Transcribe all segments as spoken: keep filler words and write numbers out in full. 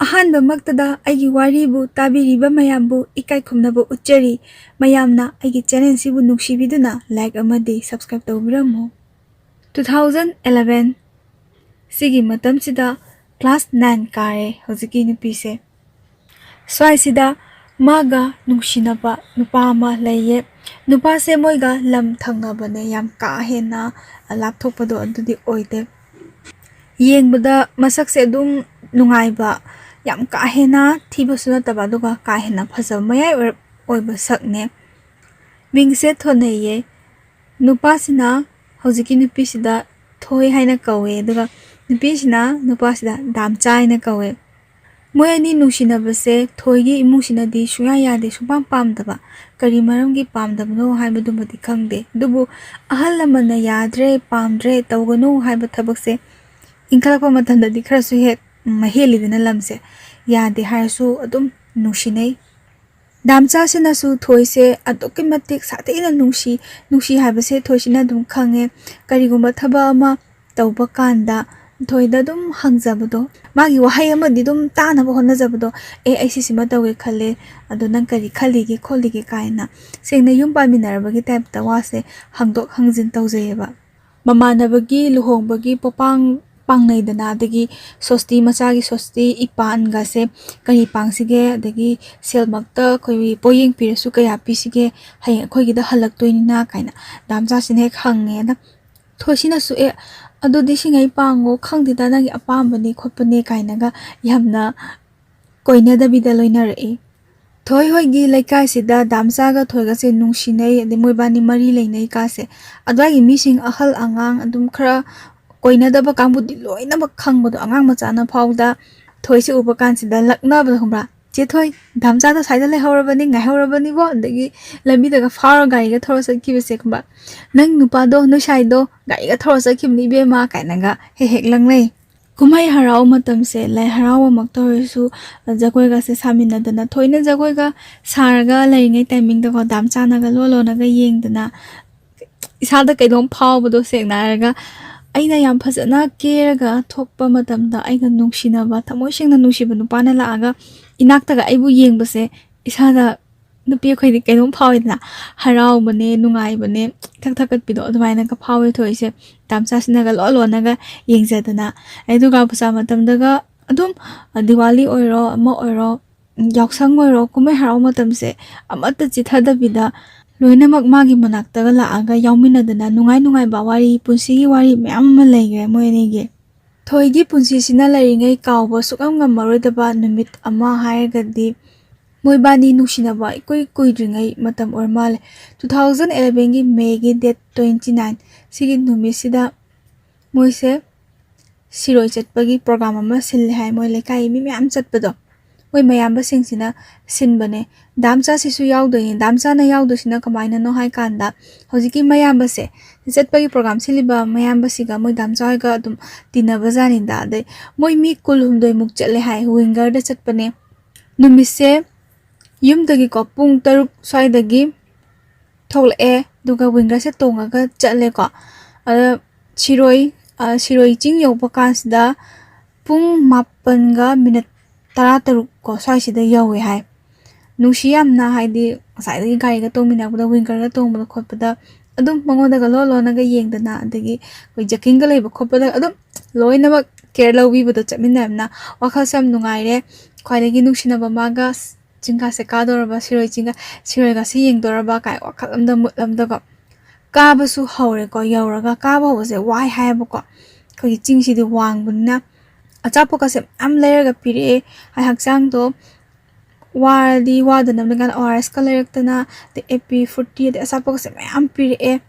ꯑꯍꯥꯟꯕꯃꯛꯇꯗ ꯑꯩꯒꯤ ꯋꯥꯔꯤꯕꯨ ꯇꯥꯕꯤꯔꯤꯕ ꯃꯌꯥꯝꯕꯨ ꯏꯀꯥꯏ ꯈꯨꯝꯅꯕ ꯎꯠꯆꯔꯤ꯫ ꯃꯌꯥꯝꯅ ꯑꯩꯒꯤ ꯆꯦꯅꯦꯜꯁꯤꯕꯨ ꯅꯨꯡꯁꯤꯕꯤꯗꯨꯅ ꯂꯥꯏꯛ ꯑꯃꯗꯤ ꯁꯕꯁꯀ꯭ꯔꯥꯏꯕ ꯇꯧꯕꯤꯔꯝꯃꯨ꯫ Two thousand eleven ꯁꯤꯒꯤ ꯃꯇꯝꯁꯤꯗ ꯀ꯭ꯂꯥꯁ ꯅꯥꯏꯟ ꯀꯥꯔꯦ ꯍꯧꯖꯤꯛꯀꯤ ꯅꯨꯄꯤꯁꯦ꯫ ꯁ꯭ꯋꯥꯏꯁꯤꯗ ꯃꯥꯒ ꯅꯨꯡꯁꯤꯅꯕ ꯅꯨꯄꯥ ꯑꯃ ꯂꯩꯌꯦ꯫ ꯅꯨꯄꯥꯁꯦ ꯃꯣꯏꯒ ꯂꯝ ꯊꯪꯅꯕꯅꯦ, ꯌꯥꯝ ꯀꯥ ꯍꯦꯟꯅ ꯂꯥꯞꯊꯣꯛꯄꯗꯣ ꯑꯗꯨꯗꯤ ꯑꯣꯏꯗꯦ꯫ ꯌꯦꯡꯕꯗ ꯃꯁꯛꯁꯦ ꯑꯗꯨꯝ ꯅꯨꯡꯉꯥꯏꯕ, ꯌꯥꯝ ꯀꯥ ꯍꯦꯟꯅ ꯊꯤꯕꯁꯨ ꯅꯠꯇꯕ, ꯑꯗꯨꯒ ꯀꯥ ꯍꯦꯟꯅ ꯐꯖꯕ ꯃꯌꯥꯏ ꯑꯣꯏꯔꯞ ꯑꯣꯏꯕ ꯁꯛꯅꯦ꯫ ꯃꯤꯡꯁꯦ ꯊꯣꯟꯅꯩꯌꯦ꯫ ꯅꯨꯄꯥꯁꯤꯅ ꯍꯧꯖꯤꯛꯀꯤ ꯅꯨꯄꯤꯁꯤꯗ ꯊꯣꯏ ꯍꯥꯏꯅ ꯀꯧꯋꯦ, ꯑꯗꯨꯒ ꯅꯨꯄꯤꯁꯤꯅ ꯅꯨꯄꯥꯁꯤꯗ ꯗꯥꯝꯆꯥ ꯍꯥꯏꯅ ꯀꯧꯋꯦ꯫ ꯃꯣꯏ ꯑꯅꯤ ꯅꯨꯡꯁꯤꯅꯕꯁꯦ ꯊꯣꯏꯒꯤ ꯏꯃꯨꯡꯁꯤꯅꯗꯤ ꯁꯨꯡꯌꯥ ꯌꯥꯗꯦ, ꯁꯨꯡꯄꯥꯝ ꯄꯥꯝꯗꯕ꯫ ꯀꯔꯤ ꯃꯔꯝꯒꯤ ꯄꯥꯝꯗꯕꯅꯣ ꯍꯥꯏꯕꯗꯨꯃꯗꯤ ꯈꯪꯗꯦ, ꯑꯗꯨꯕꯨ ꯑꯍꯜ ꯂꯃꯟꯅ ꯌꯥꯗ꯭ꯔꯦ, ꯄꯥꯝꯗ꯭ꯔꯦ, ꯇꯧꯒꯅꯨ ꯍꯥꯏꯕ ꯊꯕꯛꯁꯦ ꯏꯟꯈꯠꯂꯛꯄ ꯃꯇꯝꯗꯗꯤ ꯈꯔꯁꯨ ꯍꯦꯛ, ꯎꯝ, ꯃꯍꯦꯜꯂꯤꯗꯅ ꯂꯝꯁꯦ꯫ ꯌꯥꯗꯦ ꯍꯥꯏꯔꯁꯨ ꯑꯗꯨꯝ ꯅꯨꯡꯁꯤꯅꯩ꯫ ꯗꯥꯝꯆꯥꯁꯤꯅꯁꯨ ꯊꯣꯏꯁꯦ ꯑꯗꯨꯛꯀꯤ ꯃꯇꯤꯛ ꯁꯥꯊꯤꯅ ꯅꯨꯡꯁꯤ꯫ ꯅꯨꯡꯁꯤ ꯍꯥꯏꯕꯁꯦ ꯊꯣꯏꯁꯤꯅ ꯑꯗꯨꯝ ꯈꯪꯉꯦ꯫ ꯀꯔꯤꯒꯨꯝꯕ ꯊꯕꯛ ꯑꯃ ꯇꯧꯕ ꯀꯥꯟꯗ ꯊꯣꯏꯗ ꯑꯗꯨꯝ ꯍꯪꯖꯕꯗꯣ, ꯃꯥꯒꯤ ꯋꯥꯍꯩ ꯑꯃꯗꯤ ꯑꯗꯨꯝ ꯇꯥꯅꯕ ꯍꯣꯠꯅꯖꯕꯗꯣ, "ꯑꯦ, ꯑꯩ ꯁꯤꯁꯤꯃ ꯇꯧꯒꯦ ꯈꯜꯂꯦ, ꯑꯗꯣ ꯅꯪ ꯀꯔꯤ ꯈꯜꯂꯤꯒꯦ ꯈꯣꯠꯂꯤꯒꯦ?" ꯀꯥꯏꯅ ꯁꯦꯡꯅ ꯌꯨꯝ ꯄꯥꯟꯃꯤꯟꯅꯔꯕꯒꯤ ꯇꯥꯏꯞꯇ ꯋꯥꯁꯦ ꯍꯪꯗꯣꯛ ꯍꯪꯖꯤꯟ ꯇꯧꯖꯩꯌꯦꯕ꯫ ꯃꯃꯥꯟꯅꯕꯒꯤ ꯂꯨꯍꯣꯡꯕꯒꯤ ꯄꯣꯄꯥꯡ ꯄꯥꯡꯅꯩꯗꯅ, ꯑꯗꯒꯤ ꯁꯣꯁꯇꯤ, ꯃꯆꯥꯒꯤ ꯁꯣꯁꯇꯤ, ꯏꯄꯥꯟꯒꯁꯦ ꯀꯔꯤ ꯄꯥꯡꯁꯤꯒꯦ, ꯑꯗꯒꯤ ꯁꯦꯜꯃꯛꯇ ꯑꯩꯈꯣꯏꯒꯤ ꯄꯣꯌꯦꯡ ꯄꯤꯔꯁꯨ ꯀꯌꯥ ꯄꯤꯁꯤꯒꯦ, ꯍꯌꯦꯡ ꯑꯩꯈꯣꯏꯒꯤꯗ ꯍꯜꯂꯛꯇꯣꯏꯅꯤꯅ ꯀꯥꯏꯅ ꯗꯥꯝꯆꯥꯁꯤꯅ ꯍꯦꯛ ꯍꯪꯉꯦ꯫ ꯑꯗ ꯊꯣꯏꯁꯤꯅꯁꯨ, "ꯑꯦ, ꯑꯗꯨꯗꯤ ꯁꯤꯉꯩ ꯄꯥꯡꯉꯣ, ꯈꯪꯗꯦꯗ, ꯅꯪꯒꯤ ꯑꯄꯥꯝꯕꯅꯤ ꯈꯣꯠꯄꯅꯦ" ꯀꯥꯏꯅꯒ ꯌꯥꯝꯅ ꯀꯣꯏꯅꯗꯕꯤꯗ ꯂꯣꯏꯅꯔꯛꯏ꯫ ꯊꯣꯏ ꯍꯣꯏꯒꯤ ꯂꯩꯀꯥꯏꯁꯤꯗ ꯗꯥꯝꯆꯥꯒ ꯊꯣꯏꯒꯁꯦ ꯅꯨꯡꯁꯤꯅꯩ, ꯑꯗꯩ ꯃꯣꯏꯕꯥꯅꯤ ꯃꯔꯤ ꯂꯩꯅꯩ ꯀꯥꯁꯦ꯫ ꯑꯗꯨꯋꯥꯏꯒꯤ ꯃꯤꯁꯤꯡ, ꯑꯍꯜ ꯑꯉꯥꯡ, ꯑꯗꯨꯝ ꯈꯔ ꯀꯣꯏꯅꯗꯕ ꯀꯥꯡꯕꯨꯗꯤ ꯂꯣꯏꯅꯃꯛ ꯈꯪꯕꯗꯣ, ꯑꯉꯥꯡ ꯃꯆꯥꯅ ꯐꯥꯎꯗ ꯊꯣꯏꯁꯦ ꯎꯕ ꯀꯥꯟꯁꯤꯗ ꯂꯛꯅꯕꯗꯣ, ꯈꯪꯕ꯭ꯔꯥ? "ꯆꯦ ꯊꯣꯏ, ꯗꯥꯝꯆꯥꯗꯣ ꯁ꯭ꯋꯥꯏꯗ ꯂꯩꯍꯧꯔꯕꯅꯤ, ꯉꯥꯏꯍꯧꯔꯕꯅꯤꯕꯣ", ꯑꯗꯒꯤ ꯂꯝꯕꯤꯗꯒ ꯐꯥꯎꯔ ꯒꯥꯔꯤꯒ ꯊꯧꯔ ꯆꯠꯈꯤꯕꯁꯦ, ꯈꯪꯕ꯭ꯔꯥ? "ꯅꯪ ꯅꯨꯄꯥꯗꯣ, ꯅꯣꯏ ꯁꯥꯏꯗꯣ ꯒꯥꯔꯤꯒ ꯊꯧꯔ ꯆꯠꯈꯤꯕꯅꯤ ꯏꯕꯦꯝꯃ" ꯀꯥꯏꯅꯒ ꯍꯦꯛ ꯍꯦꯛ ꯂꯪꯅꯩ꯫ ꯀꯨꯝꯍꯩ ꯍꯔꯥꯎ ꯃꯇꯝꯁꯦ, ꯂꯥꯏ ꯍꯔꯥꯎꯕꯃꯛꯇ ꯑꯣꯏꯔꯁꯨ, ꯖꯒꯣꯏꯒꯁꯦ ꯁꯥꯃꯤꯟꯅꯗꯅ, ꯊꯣꯏꯅ ꯖꯒꯣꯏꯒ ꯁꯥꯔꯒ ꯂꯩꯔꯤꯉꯩ ꯇꯥꯏꯃꯤꯡꯗꯀꯣ, ꯗꯥꯝꯆꯥꯅꯒ ꯂꯣꯟ ꯂꯣꯟꯅꯒ ꯌꯦꯡꯗꯅ, ꯏꯁꯥꯗ ꯀꯩꯅꯣꯝ ꯐꯥꯎꯕꯗꯣ, ꯁꯦꯡꯅ ꯍꯥꯏꯔꯒ, ꯑꯩꯅ ꯌꯥꯝ ꯐꯖꯅ ꯀꯦꯔꯒ ꯊꯣꯛꯄ ꯃꯇꯝꯗ, ꯑꯩꯒ ꯅꯨꯡꯁꯤꯅꯕ, ꯊꯃꯣꯏ ꯁꯦꯡꯅ ꯅꯨꯡꯁꯤꯕ ꯅꯨꯄꯥꯅ ꯂꯥꯛꯑꯒ ꯏꯅꯥꯛꯇꯒ ꯑꯩꯕꯨ ꯌꯦꯡꯕꯁꯦ, ꯏꯁꯥꯗ, ꯅꯨꯄꯤ ꯑꯩꯈꯣꯏꯗꯤ ꯀꯩꯅꯣꯝ ꯐꯥꯎꯋꯤꯗꯅ, ꯍꯔꯥꯎꯕꯅꯦ, ꯅꯨꯡꯉꯥꯏꯕꯅꯦ, ꯊꯛ ꯊꯛꯀꯠꯄꯤꯗꯣ, ꯑꯗꯨꯃꯥꯏꯅꯒ ꯐꯥꯎꯋꯦ ꯊꯣꯏꯁꯦ꯫ ꯗꯥꯝꯆꯥꯁꯤꯅꯒ ꯂꯣꯟ ꯂꯣꯟꯅꯒ ꯌꯦꯡꯖꯗꯅ, ꯑꯩ ꯗꯨꯔꯒꯥ ꯄꯨꯖꯥ ꯃꯇꯝꯗꯒ ꯑꯗꯨꯝ, ꯑ, ꯗꯤꯋꯥꯂꯤ ꯑꯣꯏꯔꯣ, ꯑꯃ ꯑꯣꯏꯔꯣ, ꯌꯥꯎꯁꯪ ꯑꯣꯏꯔꯣ, ꯀꯨꯝꯍꯩ ꯍꯔꯥꯎ ꯃꯇꯝꯁꯦ ꯑꯃꯠꯇ ꯆꯤꯊꯗꯕꯤꯗ ꯂꯣꯏꯅꯃꯛ ꯃꯥꯒꯤ ꯃꯅꯥꯛꯇꯒ ꯂꯥꯛꯑꯒ ꯌꯥꯎꯃꯤꯟꯅꯗꯅ, ꯅꯨꯡꯉꯥꯏ ꯅꯨꯡꯉꯥꯏꯕ ꯋꯥꯔꯤ, ꯄꯨꯟꯁꯤꯒꯤ ꯋꯥꯔꯤ ꯃꯌꯥꯝ ꯑꯃ ꯂꯩꯈ꯭ꯔꯦ ꯃꯣꯏ ꯑꯅꯤꯒꯤ꯫ ꯊꯣꯏꯒꯤ ꯄꯨꯟꯁꯤꯁꯤꯅ ꯂꯩꯔꯤꯉꯩ ꯀꯥꯎꯕ ꯁꯨꯛꯉꯝ ꯉꯝꯃꯔꯣꯏꯗꯕ ꯅꯨꯃꯤꯠ ꯑꯃ ꯍꯥꯏꯔꯒꯗꯤ, ꯃꯣꯏꯕꯥꯅꯤ ꯅꯨꯡꯁꯤꯅꯕ ꯏꯀꯨꯏ ꯀꯨꯏꯗ꯭ꯔꯤꯉꯩ ꯃꯇꯝ ꯑꯣꯏꯔ ꯃꯥꯜꯂꯦ꯫ Two thousand elevenꯒꯤ Mayꯒꯤ date twenty nine, ꯁꯤꯒꯤ ꯅꯨꯃꯤꯠꯁꯤꯗ ꯃꯣꯏꯁꯦ ꯁꯤꯔꯣꯏ ꯆꯠꯄꯒꯤ program ꯑꯃ ꯁꯤꯜꯂꯦ ꯍꯥꯏ, ꯃꯣꯏ ꯂꯩꯀꯥꯏꯒꯤ ꯃꯤ ꯃꯌꯥꯝ ꯆꯠꯄꯗꯣ, ꯃꯣꯏ ꯃꯌꯥꯝꯕꯁꯤꯡꯁꯤꯅ ꯁꯤꯟꯕꯅꯦ꯫ ꯗꯥꯝꯆꯥꯁꯤꯁꯨ ꯌꯥꯎꯗꯣꯏꯅꯦ꯫ ꯗꯥꯝꯆꯥꯅ ꯌꯥꯎꯗꯣꯏꯁꯤꯅ ꯀꯃꯥꯏꯅꯅꯣ ꯍꯥꯏ ꯀꯥꯟꯗ, ꯍꯧꯖꯤꯛꯀꯤ ꯃꯌꯥꯝꯕꯁꯦ, ꯆꯠꯄꯒꯤ program ꯁꯤꯜꯂꯤꯕ ꯃꯌꯥꯝꯕꯁꯤꯒ ꯃꯣꯏ ꯗꯥꯝꯆꯥ ꯍꯣꯏꯒ ꯑꯗꯨꯝ ꯇꯤꯟꯅꯕ ꯖꯥꯠꯅꯤꯗ꯫ ꯑꯗꯩ ꯃꯣꯏ ꯃꯤ ꯀꯨꯟꯍꯨꯝꯗꯣꯏꯃꯨꯛ ꯆꯠꯂꯦ ꯍꯥꯏ, wingerꯗ ꯆꯠꯄꯅꯦ꯫ ꯅꯨꯃꯤꯠꯁꯦ ꯌꯨꯝꯗꯒꯤꯀꯣ ꯄꯨꯡ ꯇꯔꯨꯛ ꯁ꯭ꯋꯥꯏꯗꯒꯤ ꯊꯣꯛꯂꯛꯑꯦ, ꯑꯗꯨꯒ wingerꯁꯦ ꯇꯣꯡꯉꯒ ꯆꯠꯂꯦꯀꯣ꯫ ꯑꯗ ꯁꯤꯔꯣꯏ, ꯑ, ꯁꯤꯔꯣꯏ ꯆꯤꯡ ꯌꯧꯕ ꯀꯥꯟꯁꯤꯗ ꯄꯨꯡ ꯃꯥꯄꯟꯒ minute ꯇꯔꯥꯇꯔꯨꯛ ꯀꯣ, ꯁ꯭ꯋꯥꯏꯁꯤꯗ ꯌꯧꯋꯦ ꯍꯥꯏ꯫ ꯅꯨꯡꯁꯤ ꯌꯥꯝꯅ, ꯍꯥꯏꯗꯤ ꯉꯁꯥꯏꯗꯒꯤ ꯒꯥꯔꯤꯒ ꯇꯣꯡꯃꯤꯟꯅꯔꯛꯄꯗ, wingerꯒ ꯇꯣꯡꯕꯗ ꯈꯣꯠꯄꯗ ꯑꯗꯨꯝ ꯃꯉꯣꯟꯗꯒ ꯂꯣꯟ ꯂꯣꯟꯅꯒ ꯌꯦꯡꯗꯅ, ꯑꯗꯒꯤ ꯑꯩꯈꯣꯏ joggingꯒ ꯂꯩꯕ ꯈꯣꯠꯄꯗ ꯑꯗꯨꯝ ꯂꯣꯏꯅꯃꯛ care ꯂꯧꯕꯤꯕꯗꯣ ꯆꯠꯃꯤꯟꯅꯕꯅ꯫ ꯋꯥꯈꯜꯁꯦ ꯌꯥꯝ ꯅꯨꯡꯉꯥꯏꯔꯦ꯫ ꯈ꯭ꯋꯥꯏꯗꯒꯤ ꯅꯨꯡꯁꯤꯅꯕ ꯃꯥꯒ ꯆꯤꯡ ꯀꯥꯁꯦ ꯀꯥꯗꯧꯔꯕ, ꯁꯤꯔꯣꯏ ꯆꯤꯡꯒ, ꯁꯤꯔꯣꯏꯒꯁꯦ ꯌꯦꯡꯗꯧꯔꯕ ꯀꯥꯏ ꯋꯥꯈꯜ ꯑꯃꯗ, mood ꯑꯃꯗꯀꯣ꯫ ꯀꯥꯕꯁꯨ ꯍꯧꯔꯦꯀꯣ꯫ ꯌꯧꯔꯒ ꯀꯥꯕ ꯍꯧꯕꯁꯦ ꯋꯥꯏ ꯍꯥꯏꯌꯦꯕꯀꯣ꯫ ꯑꯩꯈꯣꯏꯒꯤ ꯆꯤꯡꯁꯤꯗꯤ ꯋꯥꯡꯕꯅꯤꯅ꯫ ꯑꯆꯥꯄꯣꯠꯀꯁꯦ ꯃꯌꯥꯝ ꯂꯩꯔꯒ ꯄꯤꯔꯛꯑꯦ꯫ ꯑꯩ ꯍꯛꯆꯥꯡꯗꯣ ꯋꯥꯔꯗꯤ ꯋꯥꯗꯅꯕꯅꯤ ꯀꯥꯏꯅ ORSꯀ ꯂꯩꯔꯛꯇꯅ, ꯑꯗꯩ Appy, Frooti, ꯑꯗꯩ ꯑꯆꯥꯄꯣꯠꯀꯁꯦ ꯃꯌꯥꯝ ꯄꯤꯔꯛꯑꯦ꯫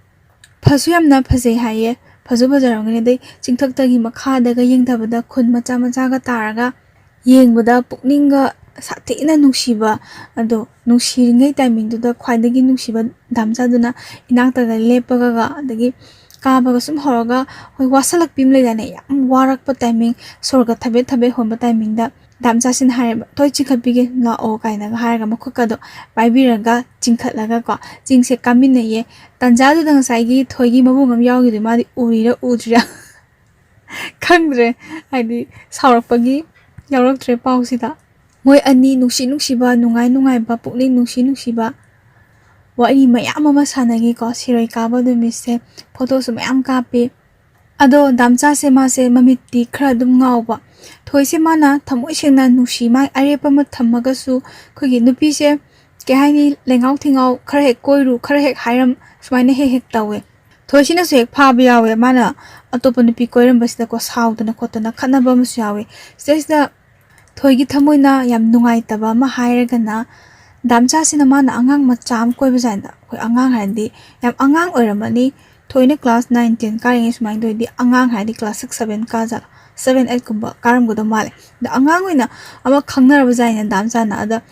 ꯐꯁꯨ ꯌꯥꯝꯅ ꯐꯖꯩ ꯍꯥꯏꯌꯦ꯫ ꯐꯁꯨ ꯐꯖꯔꯝꯒꯅꯤ꯫ ꯑꯗꯩ ꯆꯤꯡꯊꯛꯇꯒꯤ ꯃꯈꯥꯗꯒ ꯌꯦꯡꯊꯕꯗ ꯈꯨꯟ ꯃꯆꯥ ꯃꯆꯥꯒ ꯇꯥꯔꯒ ꯌꯦꯡꯕꯗ ꯄꯨꯛꯅꯤꯡꯒ ꯁꯥꯊꯤꯅ ꯅꯨꯡꯁꯤꯕ꯫ ꯑꯗꯣ ꯅꯨꯡꯁꯤꯔꯤꯉꯩ timingꯗꯨꯗ ꯈ꯭ꯋꯥꯏꯗꯒꯤ ꯅꯨꯡꯁꯤꯕ ꯗꯥꯝꯆꯥꯗꯨꯅ ꯏꯅꯥꯛꯇꯒ ꯂꯦꯞꯄꯒ, ꯑꯗꯒꯤ ꯀꯥꯕꯒ ꯁꯨꯝ ꯍꯧꯔꯒ ꯑꯩꯈꯣꯏ ꯋꯥꯁꯜꯂꯛꯄꯤ ꯑꯃ ꯂꯩꯗꯥꯏꯅꯦ, ꯌꯥꯝ ꯋꯥꯔꯛꯄ ꯇꯥꯏꯃꯤꯡ, ꯁꯣꯔꯒ ꯊꯕꯦꯠ ꯊꯕꯦꯠ ꯍꯣꯟꯕ ꯇꯥꯏꯃꯤꯡꯗ ꯗꯥꯝꯆꯥꯁꯤꯅ ꯍꯥꯏꯔꯦꯕ, "ꯊꯣꯏ, ꯆꯤꯡꯈꯠꯄꯤꯒꯦ, ꯂꯥꯛꯑꯣ" ꯀꯥꯏꯅꯒ ꯍꯥꯏꯔꯒ ꯃꯈꯨꯠꯀꯗꯣ ꯄꯥꯏꯕꯤꯔꯒ ꯆꯤꯡꯈꯠꯂꯒ ꯀꯣ, ꯆꯤꯡꯁꯦ ꯀꯥꯃꯤꯟꯅꯩꯌꯦ꯫ ꯇꯟꯖꯥꯗꯨꯗ ꯉꯁꯥꯏꯒꯤ ꯊꯣꯏꯒꯤ ꯃꯕꯨꯡ ꯑꯃ ꯌꯥꯎꯈꯤꯗꯣꯏ, ꯃꯥꯗꯤ ꯎꯔꯤꯔ ꯎꯗ꯭ꯔꯤꯔ ꯈꯪꯗ꯭ꯔꯦ, ꯍꯥꯏꯗꯤ ꯁꯥꯎꯔꯛꯄꯒꯤ ꯌꯥꯎꯔꯛꯇ꯭ꯔꯦ ꯄꯥꯎꯁꯤꯗ꯫ ꯃꯣꯏ ꯑꯅꯤ ꯅꯨꯡꯁꯤ ꯅꯨꯡꯁꯤꯕ, ꯅꯨꯡꯉꯥꯏ ꯅꯨꯡꯉꯥꯏꯕ, ꯄꯨꯛꯅꯤꯡ ꯅꯨꯡꯁꯤ ꯅꯨꯡꯁꯤꯕ ꯋꯥꯔꯤ ꯃꯌꯥꯝ ꯑꯃ ꯁꯥꯟꯅꯈꯤꯀꯣ꯫ ꯁꯤꯔꯣꯏ ꯀꯥꯕ ꯅꯨꯃꯤꯠꯁꯦ ꯐꯣꯇꯣꯁꯨ ꯃꯌꯥꯝ ꯀꯥꯞꯄꯤ꯫ ꯑꯗꯣ ꯗꯥꯝꯆꯥꯁꯦ, ꯃꯥꯁꯦ ꯃꯃꯤꯠꯇꯤ ꯈꯔ ꯑꯗꯨꯝ ꯉꯥꯎꯕ꯫ ꯊꯣꯏꯁꯦ ꯃꯥꯅ ꯊꯃꯣꯏ ꯁꯦꯡꯅ ꯅꯨꯡꯁꯤ, ꯃꯥꯏ ꯑꯔꯦꯞꯄ ꯑꯃ ꯊꯝꯃꯒꯁꯨ ꯑꯩꯈꯣꯏꯒꯤ ꯅꯨꯄꯤꯁꯦ, ꯀꯩ ꯍꯥꯏꯅꯤ, ꯂꯩꯉꯥꯎ ꯊꯤꯉꯥꯎ, ꯈꯔ ꯍꯦꯛ ꯀꯣꯏꯔꯨ, ꯈꯔ ꯍꯦꯛ ꯍꯥꯏꯔꯝ, ꯁꯨꯃꯥꯏꯅ ꯍꯦꯛ ꯍꯦꯛ ꯇꯧꯋꯦ꯫ ꯊꯣꯏꯁꯤꯅꯁꯨ ꯍꯦꯛ ꯐꯥꯕ ꯌꯥꯎꯋꯦ, ꯃꯥꯅ ꯑꯇꯣꯞꯄ ꯅꯨꯄꯤ ꯀꯣꯏꯔꯝꯕꯁꯤꯗꯀꯣ, ꯁꯥꯎꯗꯅ ꯈꯣꯠꯇꯅ ꯈꯠꯅꯕ ꯑꯃꯁꯨ ꯌꯥꯎꯋꯦ꯫ ꯁꯤꯗꯩꯁꯤꯗ ꯊꯣꯏꯒꯤ ꯊꯃꯣꯏꯅ ꯌꯥꯝ ꯅꯨꯡꯉꯥꯏꯇꯕ ꯑꯃ ꯍꯥꯏꯔꯒꯅ, ꯗꯥꯝꯆꯥꯁꯤꯅ ꯃꯥꯅ ꯑꯉꯥꯡ ꯃꯆꯥ ꯑꯃ ꯀꯣꯏꯕ ꯖꯥꯠꯅꯤꯗ꯫ ꯑꯩꯈꯣꯏ ꯑꯉꯥꯡ ꯍꯥꯏꯔꯗꯤ ꯌꯥꯝ ꯑꯉꯥꯡ ꯑꯣꯏꯔꯝꯃꯅꯤ꯫ ꯊꯣꯏꯅ class nine ten ꯀꯥꯔꯤꯉꯩ ꯁꯨꯃꯥꯏꯅ ꯇꯧꯔꯗꯤ, ꯑꯉꯥꯡ ꯍꯥꯏꯔꯗꯤ class six seven ꯀꯥ ꯖꯥꯠꯂ, seven eight ꯀꯨꯝꯕ ꯀꯥꯔꯝꯒꯗꯧ ꯃꯥꯜꯂꯦ꯫ ꯑꯗ ꯑꯉꯥꯡ ꯑꯣꯏꯅ ꯑꯃ ꯈꯪꯅꯔꯕ ꯖꯥꯠꯅꯤꯅ ꯗꯥꯝꯆꯥꯅ꯫ ꯑꯗ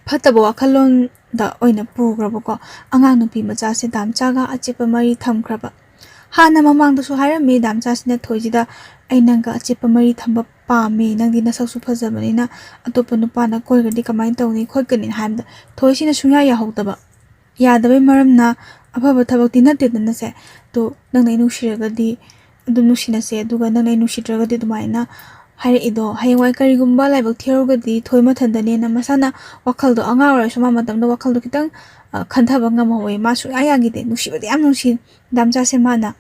ꯐꯠꯇꯕ ꯋꯥꯈꯜꯂꯣꯟꯗ ꯑꯣꯏꯅ ꯄꯨꯈ꯭ꯔꯕꯀꯣ, ꯑꯉꯥꯡ ꯅꯨꯄꯤ ꯃꯆꯥꯁꯦ ꯗꯥꯝꯆꯥꯒ ꯑꯆꯦꯠꯄ ꯃꯔꯤ ꯊꯝꯈ꯭ꯔꯕ꯫ ꯍꯥꯟꯅ ꯃꯃꯥꯡꯗꯁꯨ ꯍꯥꯏꯔꯝꯃꯤ ꯗꯥꯝꯆꯥꯁꯤꯅ ꯊꯣꯏꯁꯤꯗ, "ꯑꯩ ꯅꯪꯒ ꯑꯆꯦꯠꯄ ꯃꯔꯤ ꯊꯝꯕ ꯄꯥꯝꯃꯤ, ꯅꯪꯗꯤ ꯅꯁꯛꯁꯨ ꯐꯖꯕꯅꯤꯅ ꯑꯇꯣꯞꯄ ꯅꯨꯄꯥꯅ ꯀꯣꯏꯈ꯭ꯔꯗꯤ ꯀꯃꯥꯏꯅ ꯇꯧꯅꯤ ꯈꯣꯠꯀꯅꯤ" ꯍꯥꯏꯕꯗ, ꯊꯣꯏꯁꯤꯅ ꯁꯨꯡꯌꯥ ꯌꯥꯍꯧꯗꯕ꯫ ꯌꯥꯗꯕꯩ ꯃꯔꯝꯅ ꯑꯐꯕ ꯊꯕꯛꯇꯤ ꯅꯠꯇꯦꯗꯅꯁꯦ꯫ "ꯇꯣ, ꯅꯪꯅ ꯑꯩ ꯅꯨꯡꯁꯤꯔꯒꯗꯤ ꯑꯗꯨꯝ ꯅꯨꯡꯁꯤꯅꯁꯦ, ꯑꯗꯨꯒ ꯅꯪꯅ ꯑꯩ ꯅꯨꯡꯁꯤꯗ꯭ꯔꯒꯗꯤ" ꯑꯗꯨꯃꯥꯏꯅ ꯍꯥꯏꯔꯛꯏꯗꯣ꯫ ꯍꯌꯦꯡꯋꯥꯏ ꯀꯔꯤꯒꯨꯝꯕ ꯂꯥꯏꯕꯛ ꯊꯤꯍꯧꯔꯒꯗꯤ ꯊꯣꯏ ꯃꯊꯟꯗꯅꯦꯅ, ꯃꯁꯥꯅ ꯋꯥꯈꯜꯗꯣ, ꯑꯉꯥꯡ ꯑꯣꯏꯔꯁꯨ ꯃꯥ ꯃꯇꯝꯗ ꯋꯥꯈꯜꯗꯣ ꯈꯤꯇꯪ, ꯑ, ꯈꯟꯊꯕ ꯉꯝꯍꯧꯋꯦ꯫ ꯃꯥ ꯁꯨꯡꯌꯥ ꯌꯥꯈꯤꯗꯦ꯫ ꯅꯨꯡꯁꯤꯕꯗꯤ ꯌꯥꯝ ꯅꯨꯡꯁꯤ ꯗꯥꯝꯆꯥꯁꯦ꯫ ꯃꯥꯅ,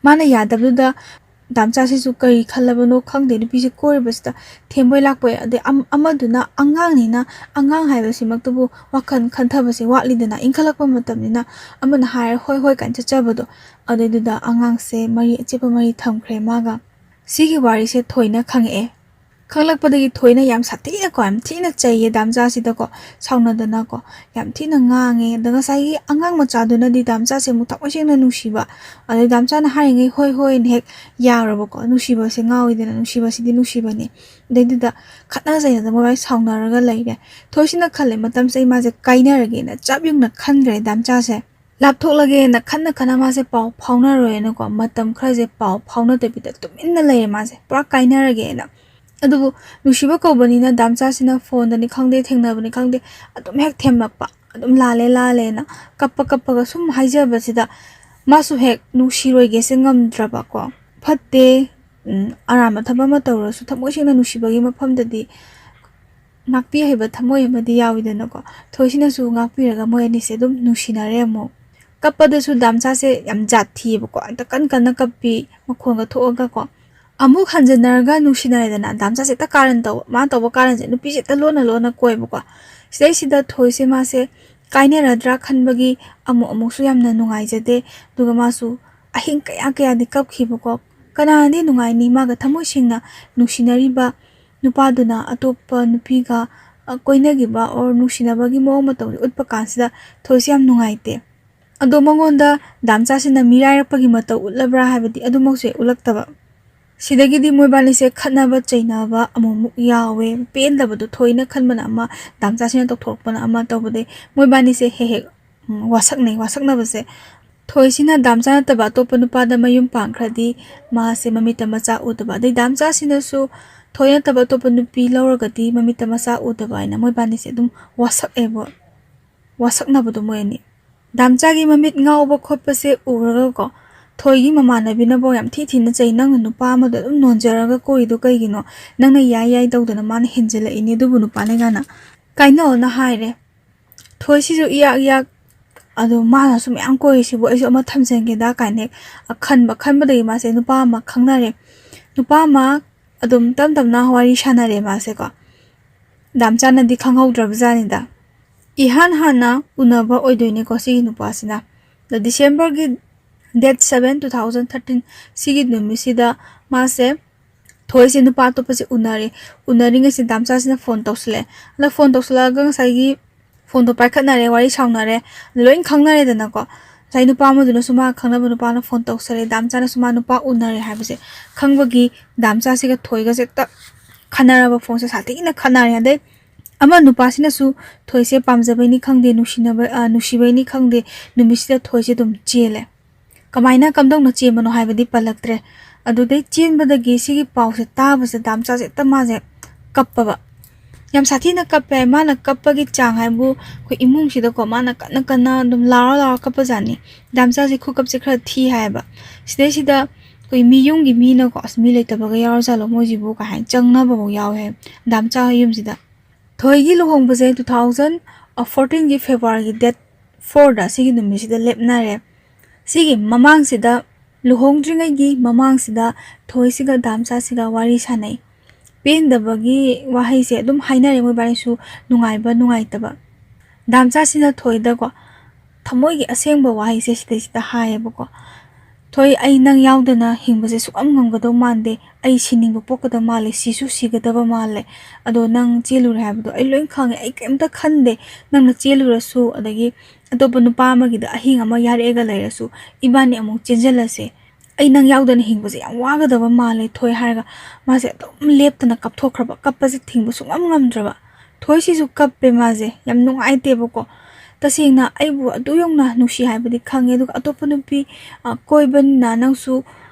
ꯃꯥꯅ ꯌꯥꯗꯕꯗꯨꯗ ꯗꯥꯝꯆꯥꯁꯤꯁꯨ ꯀꯔꯤ ꯈꯜꯂꯕꯅꯣ ꯈꯪꯗꯦ, ꯅꯨꯄꯤꯁꯦ ꯀꯣꯏꯔꯤꯕꯁꯤꯗ ꯊꯦꯝꯕꯣꯏ ꯂꯥꯛꯄꯣꯏ꯫ ꯑꯗꯩ ꯑꯝ-, ꯑꯃꯗꯨꯅ ꯑꯉꯥꯡꯅꯤꯅ, ꯑꯉꯥꯡ ꯍꯥꯏꯕꯁꯤꯃꯛꯇꯕꯨ ꯋꯥꯈꯜ ꯈꯟꯊꯕꯁꯦ ꯋꯥꯠꯂꯤꯗꯅ, ꯏꯟꯈꯠꯂꯛꯄ ꯃꯇꯝꯅꯤꯅ ꯑꯃꯅ ꯍꯥꯏꯔ "ꯍꯣꯏ, ꯍꯣꯏ" ꯀꯥꯏꯅ ꯆꯠꯆꯕꯗꯣ꯫ ꯑꯗꯨꯏꯗꯨꯗ ꯑꯉꯥꯡꯁꯦ ꯃꯔꯤ, ꯑꯆꯦꯠꯄ ꯃꯔꯤ ꯊꯝꯈ꯭ꯔꯦ ꯃꯥꯒ꯫ ꯁꯤꯒꯤ ꯋꯥꯔꯤꯁꯦ ꯊꯣꯏꯅ ꯈꯪꯉꯛꯑꯦ꯫ ꯈꯪꯂꯛꯄꯗꯒꯤ ꯊꯣꯏꯅ ꯌꯥꯝ ꯁꯥꯊꯤꯅꯀꯣ, ꯌꯥꯝ ꯊꯤꯅ ꯆꯩꯌꯦ ꯗꯥꯝꯆꯥꯁꯤꯗꯀꯣ, ꯁꯥꯎꯅꯗꯅꯀꯣ, ꯌꯥꯝ ꯊꯤꯅ ꯉꯥꯡꯉꯦ꯫ ꯑꯗ ꯉꯁꯥꯏꯒꯤ ꯑꯉꯥꯡ ꯃꯆꯥꯗꯨꯅꯗꯤ ꯗꯥꯝꯆꯥꯁꯦ ꯑꯃꯨꯛ ꯊꯃꯣꯏ ꯁꯦꯡꯅ ꯅꯨꯡꯁꯤꯕ, ꯑꯗꯩ ꯗꯥꯝꯆꯥꯅ ꯍꯥꯏꯔꯤꯉꯩ "ꯍꯣꯏ, ꯍꯣꯏ" ꯍꯦꯛ ꯌꯥꯔꯕꯀꯣ꯫ ꯅꯨꯡꯁꯤꯕꯁꯦ ꯉꯥꯎꯋꯤꯗꯅ, ꯅꯨꯡꯁꯤꯕꯁꯤꯗꯤ ꯅꯨꯡꯁꯤꯕꯅꯤ꯫ ꯑꯗꯩꯗꯨꯗ ꯈꯠꯅ ꯆꯩꯅꯗꯅ ꯃꯣꯏꯕꯥꯏ ꯁꯥꯎꯅꯔꯒ ꯂꯩꯔꯦ꯫ ꯊꯣꯏꯁꯤꯅ ꯈꯜꯂꯦ, ꯃꯇꯝꯁꯦ ꯑꯩ ꯃꯥꯁꯦ ꯀꯥꯏꯅꯔꯒꯦꯅ ꯆꯞ ꯌꯨꯡꯅ ꯈꯟꯈ꯭ꯔꯦ ꯗꯥꯝꯆꯥꯁꯦ꯫ ꯂꯥꯞꯊꯣꯛꯂꯒꯦꯅ ꯈꯟꯅ ꯈꯟꯅ ꯃꯥꯁꯦ ꯄꯥꯎ ꯐꯥꯎꯅꯔꯣꯏꯅꯀꯣ, ꯃꯇꯝ ꯈꯔꯁꯦ ꯄꯥꯎ ꯐꯥꯎꯅꯗꯕꯤꯗ ꯇꯨꯃꯤꯟꯅ ꯂꯩꯔꯦ ꯃꯥꯁꯦ, ꯄꯨꯔꯥ ꯀꯥꯏꯅꯔꯒꯦꯅ꯫ ꯑꯗꯨꯕꯨ ꯅꯨꯡꯁꯤꯕ ꯀꯧꯕꯅꯤꯅ ꯗꯥꯝꯆꯥꯁꯤꯅ ꯐꯣꯟꯗꯅꯤ ꯈꯪꯗꯦ, ꯊꯦꯡꯅꯕꯅꯤ ꯈꯪꯗꯦ, ꯑꯗꯨꯝ ꯍꯦꯛ ꯊꯦꯝꯃꯛꯄ, ꯑꯗꯨꯝ "ꯂꯥꯜꯂꯦ, ꯂꯥꯜꯂꯦꯅ" ꯀꯞꯄ ꯀꯞꯄꯒ ꯁꯨꯝ ꯍꯥꯏꯖꯕꯁꯤꯗ ꯃꯥꯁꯨ ꯍꯦꯛ ꯅꯨꯡꯁꯤꯔꯣꯏꯒꯦꯁꯦ ꯉꯝꯗ꯭ꯔꯕꯀꯣ꯫ ꯐꯠꯇꯦ, ꯎꯝ, ꯑꯔꯥꯟꯕ ꯊꯕꯛ ꯑꯃ ꯇꯧꯔꯁꯨ ꯊꯃꯣꯏ ꯁꯦꯡꯅ ꯅꯨꯡꯁꯤꯕꯒꯤ ꯃꯐꯝꯗꯗꯤ ꯉꯥꯛꯄꯤ ꯍꯩꯕ ꯊꯃꯣꯏ ꯑꯃꯗꯤ ꯌꯥꯎꯋꯤꯗꯅꯀꯣ꯫ ꯊꯣꯏꯁꯤꯅꯁꯨ ꯉꯥꯛꯄꯤꯔꯒ ꯃꯣꯏ ꯑꯅꯤꯁꯦ ꯑꯗꯨꯝ ꯅꯨꯡꯁꯤꯅꯔꯦ ꯑꯃꯨꯛ꯫ ꯀꯞꯄꯗꯁꯨ ꯗꯥꯝꯆꯥꯁꯦ ꯌꯥꯝ ꯖꯥꯠ ꯊꯤꯌꯦꯕꯀꯣ, ꯍꯦꯛꯇ ꯀꯟ ꯀꯟꯅ ꯀꯞꯄꯤ, ꯃꯈꯣꯟꯒ ꯊꯣꯛꯑꯒꯀꯣ꯫ ꯑꯃꯨꯛ ꯍꯟꯖꯤꯟꯅꯔꯒ ꯅꯨꯡꯁꯤꯅꯔꯦꯗꯅ, ꯗꯥꯝꯆꯥꯁꯦ ꯍꯦꯛꯇ ꯀꯥꯔꯟ ꯇꯧꯕ, ꯃꯥꯅ ꯇꯧꯕ ꯀꯥꯔꯟꯁꯦ ꯅꯨꯄꯤꯁꯦ ꯍꯦꯛꯇ ꯂꯣꯟꯅ ꯂꯣꯟꯅ ꯀꯣꯏꯕꯀꯣ꯫ ꯁꯤꯗꯩꯁꯤꯗ ꯊꯣꯏꯁꯦ ꯃꯥꯁꯦ ꯀꯥꯏꯅꯔꯗ꯭ꯔꯥ ꯈꯟꯕꯒꯤ ꯑꯃꯨꯛ ꯑꯃꯨꯛꯁꯨ ꯌꯥꯝꯅ ꯅꯨꯡꯉꯥꯏꯖꯗꯦ, ꯑꯗꯨꯒ ꯃꯥꯁꯨ ꯑꯍꯤꯡ ꯀꯌꯥ ꯀꯌꯥꯗꯤ ꯀꯞꯈꯤꯕꯀꯣ꯫ ꯀꯅꯥꯅꯗꯤ ꯅꯨꯡꯉꯥꯏꯅꯤ, ꯃꯥꯒ ꯊꯃꯣꯏ ꯁꯦꯡꯅ ꯅꯨꯡꯁꯤꯅꯔꯤꯕ ꯅꯨꯄꯥꯗꯨꯅ ꯑꯇꯣꯞꯄ ꯅꯨꯄꯤꯒ, ꯑ, ꯀꯣꯏꯅꯈꯤꯕ or ꯅꯨꯡꯁꯤꯅꯕꯒꯤ ꯃꯑꯣꯡ ꯃꯇꯧꯁꯦ ꯎꯠꯄ ꯀꯥꯟꯁꯤꯗ ꯊꯣꯏꯁꯦ ꯌꯥꯝ ꯅꯨꯡꯉꯥꯏꯇꯦ꯫ ꯑꯗꯣ ꯃꯉꯣꯟꯗ ꯗꯥꯝꯆꯥꯁꯤꯅ ꯃꯤꯔꯥꯏꯔꯛꯄꯒꯤ ꯃꯇꯧ ꯎꯠꯂꯕ꯭ꯔꯥ ꯍꯥꯏꯕꯗꯤ ꯑꯗꯨꯃꯛꯁꯨ ꯍꯦꯛ ꯎꯠꯂꯛꯇꯕ꯫ ꯁꯤꯗꯒꯤꯗꯤ ꯃꯣꯏꯕꯥꯅꯤꯁꯦ ꯈꯠꯅꯕ ꯆꯩꯅꯕ ꯑꯃꯨꯛꯃꯨꯛ ꯌꯥꯎꯋꯦ꯫ ꯄꯦꯟꯗꯕꯗꯣ ꯊꯣꯏꯅ ꯈꯟꯕꯅ ꯑꯃ, ꯗꯥꯝꯆꯥꯁꯤꯅ ꯇꯧꯊꯣꯔꯛꯄꯅ ꯑꯃ ꯇꯧꯕꯗꯩ ꯃꯣꯏꯕꯥꯅꯤꯁꯦ ꯍꯦꯛ ꯍꯦꯛ, ꯎꯝ, ꯋꯥꯁꯛꯅꯩ꯫ ꯋꯥꯁꯛꯅꯕꯁꯦ ꯊꯣꯏꯁꯤꯅ ꯗꯥꯝꯆꯥ ꯅꯠꯇꯕ ꯑꯇꯣꯞꯄ ꯅꯨꯄꯥꯗ ꯃꯌꯨꯝ ꯄꯥꯟꯈ꯭ꯔꯗꯤ ꯃꯥꯁꯦ ꯃꯃꯤꯠꯇ ꯃꯆꯥ ꯎꯗꯕ, ꯑꯗꯩ ꯗꯥꯝꯆꯥꯁꯤꯅꯁꯨ ꯊꯣꯏ ꯅꯠꯇꯕ ꯑꯇꯣꯞꯄ ꯅꯨꯄꯤ ꯂꯧꯔꯒꯗꯤ ꯃꯃꯤꯠꯇ ꯃꯆꯥ ꯎꯗꯕ ꯍꯥꯏꯅ ꯃꯣꯏꯕꯥꯅꯤꯁꯦ ꯑꯗꯨꯝ ꯋꯥꯁꯛꯑꯦꯕ, ꯋꯥꯁꯛꯅꯕꯗꯣ ꯃꯣꯏ ꯑꯅꯤ꯫ ꯗꯥꯝꯆꯥꯒꯤ ꯃꯤꯠ ꯉꯥꯎꯕ ꯈꯣꯠꯄꯁꯦ ꯎꯔꯒꯀꯣ, ꯊꯣꯏꯒꯤ ꯃꯃꯥꯟꯅꯕꯤꯅꯐꯥꯎ ꯌꯥꯝ ꯊꯤ ꯊꯤꯅ ꯆꯩ, "ꯅꯪꯅ ꯅꯨꯄꯥ ꯑꯃꯗ ꯑꯗꯨꯝ ꯅꯣꯟꯖꯔꯒ ꯀꯣꯏꯔꯤꯗꯣ ꯀꯩꯒꯤꯅꯣ? ꯅꯪꯅ ꯌꯥꯏ ꯌꯥꯏ ꯇꯧꯗꯅ ꯃꯥꯅ ꯍꯦꯟꯖꯤꯜꯂꯛꯏꯅꯦ ꯑꯗꯨꯕꯨ ꯅꯨꯄꯥꯅꯦ" ꯀꯥꯏꯅ꯫ ꯀꯥꯏꯅꯧꯅ ꯍꯥꯏꯔꯦ꯫ ꯊꯣꯏꯁꯤꯁꯨ ꯏꯌꯥꯛ ꯏꯌꯥꯛ, "ꯑꯗꯣ ꯃꯥꯅꯁꯨ ꯃꯌꯥꯝ ꯀꯣꯏꯔꯤꯁꯤꯕꯨ ꯑꯩꯁꯨ ꯑꯃ ꯊꯝꯖꯟꯒꯦꯗ" ꯀꯥꯏꯅ ꯍꯦꯛ ꯑꯈꯟꯕ ꯈꯟꯕꯗꯒꯤ ꯃꯥꯁꯦ ꯅꯨꯄꯥ ꯑꯃ ꯈꯪꯅꯔꯦ꯫ ꯅꯨꯄꯥ ꯑꯃ ꯑꯗꯨꯝ ꯇꯞ ꯇꯞꯅ ꯋꯥꯔꯤ ꯁꯥꯟꯅꯔꯦ ꯃꯥꯁꯦꯀꯣ꯫ ꯗꯥꯝꯆꯥꯅꯗꯤ ꯈꯪꯍꯧꯗ꯭ꯔꯕꯖꯥꯠꯅꯤꯗ꯫ ꯏꯍꯥꯟ ꯍꯥꯟꯅ ꯎꯅꯕ ꯑꯣꯏꯗꯣꯏꯅꯦꯀꯣ ꯁꯤꯒꯤ ꯅꯨꯄꯥꯁꯤꯅ꯫ ꯑꯗ ꯗꯤꯁꯦꯝꯕꯔꯒꯤ date seven, two thousand thirteen, ꯁꯤꯒꯤ ꯅꯨꯃꯤꯠꯁꯤꯗ ꯃꯥꯁꯦ, ꯊꯣꯏꯁꯦ ꯅꯨꯄꯥ ꯑꯇꯣꯞꯄꯁꯦ ꯎꯅꯔꯦ꯫ ꯎꯅꯔꯤꯉꯩꯁꯤꯗ ꯗꯥꯝꯆꯥꯁꯤꯅ ꯐꯣꯟ ꯇꯧꯁꯤꯜꯂꯛꯑꯦ꯫ ꯑꯗ ꯐꯣꯟ ꯇꯧꯁꯤꯜꯂꯛꯑꯒ ꯉꯁꯥꯏꯒꯤ ꯐꯣꯟꯗꯣ ꯄꯥꯏꯈꯠꯅꯔꯦ, ꯋꯥꯔꯤ ꯁꯥꯎꯅꯔꯦ, ꯂꯣꯏ ꯈꯪꯅꯔꯦꯗꯅꯀꯣ꯫ ꯉꯁꯥꯏ ꯅꯨꯄꯥ ꯑꯃꯗꯨꯅꯁꯨ ꯃꯥ ꯈꯪꯅꯕ ꯅꯨꯄꯥꯅ ꯐꯣꯟ ꯇꯧꯁꯜꯂꯦ, ꯗꯥꯝꯆꯥꯅꯁꯨ ꯃꯥ ꯅꯨꯄꯥ ꯎꯅꯔꯦ ꯍꯥꯏꯕꯁꯦ ꯈꯪꯕꯒꯤ ꯗꯥꯝꯆꯥꯁꯤꯒ ꯊꯣꯏꯒꯁꯦ ꯍꯦꯛꯇ ꯈꯠꯅꯔꯕ, ꯐꯣꯟꯁꯦ ꯁꯥꯊꯤꯅ ꯈꯠꯅꯔꯦ꯫ ꯑꯗꯩ ꯑꯃ ꯅꯨꯄꯥꯁꯤꯅꯁꯨ ꯊꯣꯏꯁꯦ ꯄꯥꯝꯖꯕꯩꯅꯤ ꯈꯪꯗꯦ, ꯅꯨꯡꯁꯤꯅꯕ-, ꯑ, ꯅꯨꯡꯁꯤꯕꯩꯅꯤ ꯈꯪꯗꯦ, ꯅꯨꯃꯤꯠꯁꯤꯗ ꯊꯣꯏꯁꯦ ꯑꯗꯨꯝ ꯆꯦꯜꯂꯦ꯫ ꯀꯃꯥꯏꯅ ꯀꯝꯗꯧꯅ ꯆꯦꯟꯕꯅꯣ ꯍꯥꯏꯕꯗꯤ ꯄꯜꯂꯛꯇ꯭ꯔꯦ꯫ ꯑꯗꯨꯗꯩ ꯆꯦꯟꯕꯗꯒꯤ ꯁꯤꯒꯤ ꯄꯥꯎꯁꯦ ꯇꯥꯕꯁꯦ ꯗꯥꯝꯆꯥꯁꯦ ꯍꯦꯛꯇ ꯃꯥꯁꯦ ꯀꯞꯄꯕ꯫ ꯌꯥꯝ ꯁꯥꯊꯤꯅ ꯀꯞꯄꯦ꯫ ꯃꯥꯅ ꯀꯞꯄꯒꯤ ꯆꯥꯡ ꯍꯥꯏꯕꯨ ꯑꯩꯈꯣꯏ ꯏꯃꯨꯡꯁꯤꯗꯀꯣ ꯃꯥꯅ ꯀꯟꯅ ꯀꯟꯅ ꯑꯗꯨꯝ ꯂꯥꯎꯔ ꯂꯥꯎꯔ ꯀꯞꯄꯖꯥꯠꯅꯤ꯫ ꯗꯥꯝꯆꯥꯁꯦ ꯈꯨꯀꯞꯁꯦ ꯈꯔ ꯊꯤ ꯍꯥꯏꯌꯦꯕ꯫ ꯁꯤꯗꯩꯁꯤꯗ ꯑꯩꯈꯣꯏ ꯃꯤ ꯌꯨꯝꯒꯤ ꯃꯤꯅꯀꯣ, "ꯑꯁ, ꯃꯤ ꯂꯩꯇꯕꯒ ꯌꯥꯎꯔꯖꯥꯠꯂꯣ ꯃꯣꯏꯁꯤꯕꯨ?" ꯀꯥꯏꯅ ꯆꯪꯅꯕꯐꯥꯎ ꯌꯥꯎꯋꯦ ꯍꯥꯏ ꯗꯥꯝꯆꯥ ꯍꯣꯏ ꯌꯨꯝꯁꯤꯗ꯫ ꯊꯣꯏꯒꯤ ꯂꯨꯍꯣꯡꯕꯁꯦ two thousand fourteenꯒꯤ Februaryꯒꯤ date fourꯗ, ꯁꯤꯒꯤ ꯅꯨꯃꯤꯠꯁꯤꯗ ꯂꯦꯞꯅꯔꯦ꯫ ꯁꯤꯒꯤ ꯃꯃꯥꯡꯁꯤꯗ, ꯂꯨꯍꯣꯡꯗ꯭ꯔꯤꯉꯩꯒꯤ ꯃꯃꯥꯡꯁꯤꯗ ꯊꯣꯏꯁꯤꯒ ꯗꯥꯝꯆꯥꯁꯤꯒ ꯋꯥꯔꯤ ꯁꯥꯟꯅꯩ꯫ ꯄꯦꯟꯗꯕꯒꯤ ꯋꯥꯍꯩꯁꯦ ꯑꯗꯨꯝ ꯍꯥꯏꯅꯔꯦ ꯃꯣꯏꯕꯥꯅꯤꯁꯨ, ꯅꯨꯡꯉꯥꯏꯕ ꯅꯨꯡꯉꯥꯏꯇꯕ꯫ ꯗꯥꯝꯆꯥꯁꯤꯅ ꯊꯣꯏꯗꯀꯣ ꯊꯃꯣꯏꯒꯤ ꯑꯁꯦꯡꯕ ꯋꯥꯍꯩꯁꯦ ꯁꯤꯗꯩꯁꯤꯗ ꯍꯥꯏꯌꯦꯕꯀꯣ, "ꯊꯣꯏ, ꯑꯩ ꯅꯪ ꯌꯥꯎꯗꯅ ꯍꯤꯡꯕꯁꯦ ꯁꯨꯛꯉꯝ ꯉꯝꯒꯗꯧ ꯃꯥꯟꯗꯦ꯫ ꯑꯩ ꯁꯤꯅꯤꯡꯕ ꯄꯣꯛꯀꯗꯕ ꯃꯥꯜꯂꯦ, ꯁꯤꯁꯨ ꯁꯤꯒꯗꯕ ꯃꯥꯜꯂꯦ꯫ ꯑꯗꯣ ꯅꯪ ꯆꯦꯜꯂꯨꯔꯦ ꯍꯥꯏꯕꯗꯣ ꯑꯩ ꯂꯣꯏ ꯈꯪꯉꯦ꯫ ꯑꯩ ꯀꯩꯝꯇ ꯈꯟꯗꯦ꯫ ꯅꯪꯅ ꯆꯦꯜꯂꯨꯔꯁꯨ, ꯑꯗꯒꯤ ꯑꯇꯣꯞꯄ ꯅꯨꯄꯥ ꯑꯃꯒꯤꯗ ꯑꯍꯤꯡ ꯑꯃ ꯌꯥꯔꯦꯛꯑꯒ ꯂꯩꯔꯁꯨ, ꯏꯕꯥꯅꯤ ꯑꯃꯨꯛ ꯆꯦꯟꯁꯤꯜꯂꯁꯦ꯫ ꯑꯩ ꯅꯪ ꯌꯥꯎꯗꯅ ꯍꯤꯡꯕꯁꯦ ꯌꯥꯝ ꯋꯥꯒꯗꯕ ꯃꯥꯜꯂꯦ, ꯊꯣꯏ" ꯍꯥꯏꯔꯒ ꯃꯥꯁꯦ ꯑꯗꯨꯝ ꯂꯦꯞꯇꯅ ꯀꯞꯊꯣꯛꯈ꯭ꯔꯕ, ꯀꯞꯄꯁꯦ ꯊꯤꯡꯕ ꯁꯨꯡꯉꯝ ꯉꯝꯗ꯭ꯔꯕ꯫ ꯊꯣꯏꯁꯤꯁꯨ ꯀꯞꯄꯦ ꯃꯥꯁꯦ, ꯌꯥꯝ ꯅꯨꯡꯉꯥꯏꯇꯦꯕꯀꯣ꯫ ꯇꯁꯦꯡꯅ ꯑꯩꯕꯨ ꯑꯗꯨ ꯌꯧꯅ ꯅꯨꯡꯁꯤ ꯍꯥꯏꯕꯗꯤ ꯈꯪꯉꯦ, ꯑꯗꯨꯒ ꯑꯇꯣꯞꯄ ꯅꯨꯄꯤ, ꯑ, ꯀꯣꯏꯕꯅꯤꯅ ꯅꯪꯁꯨ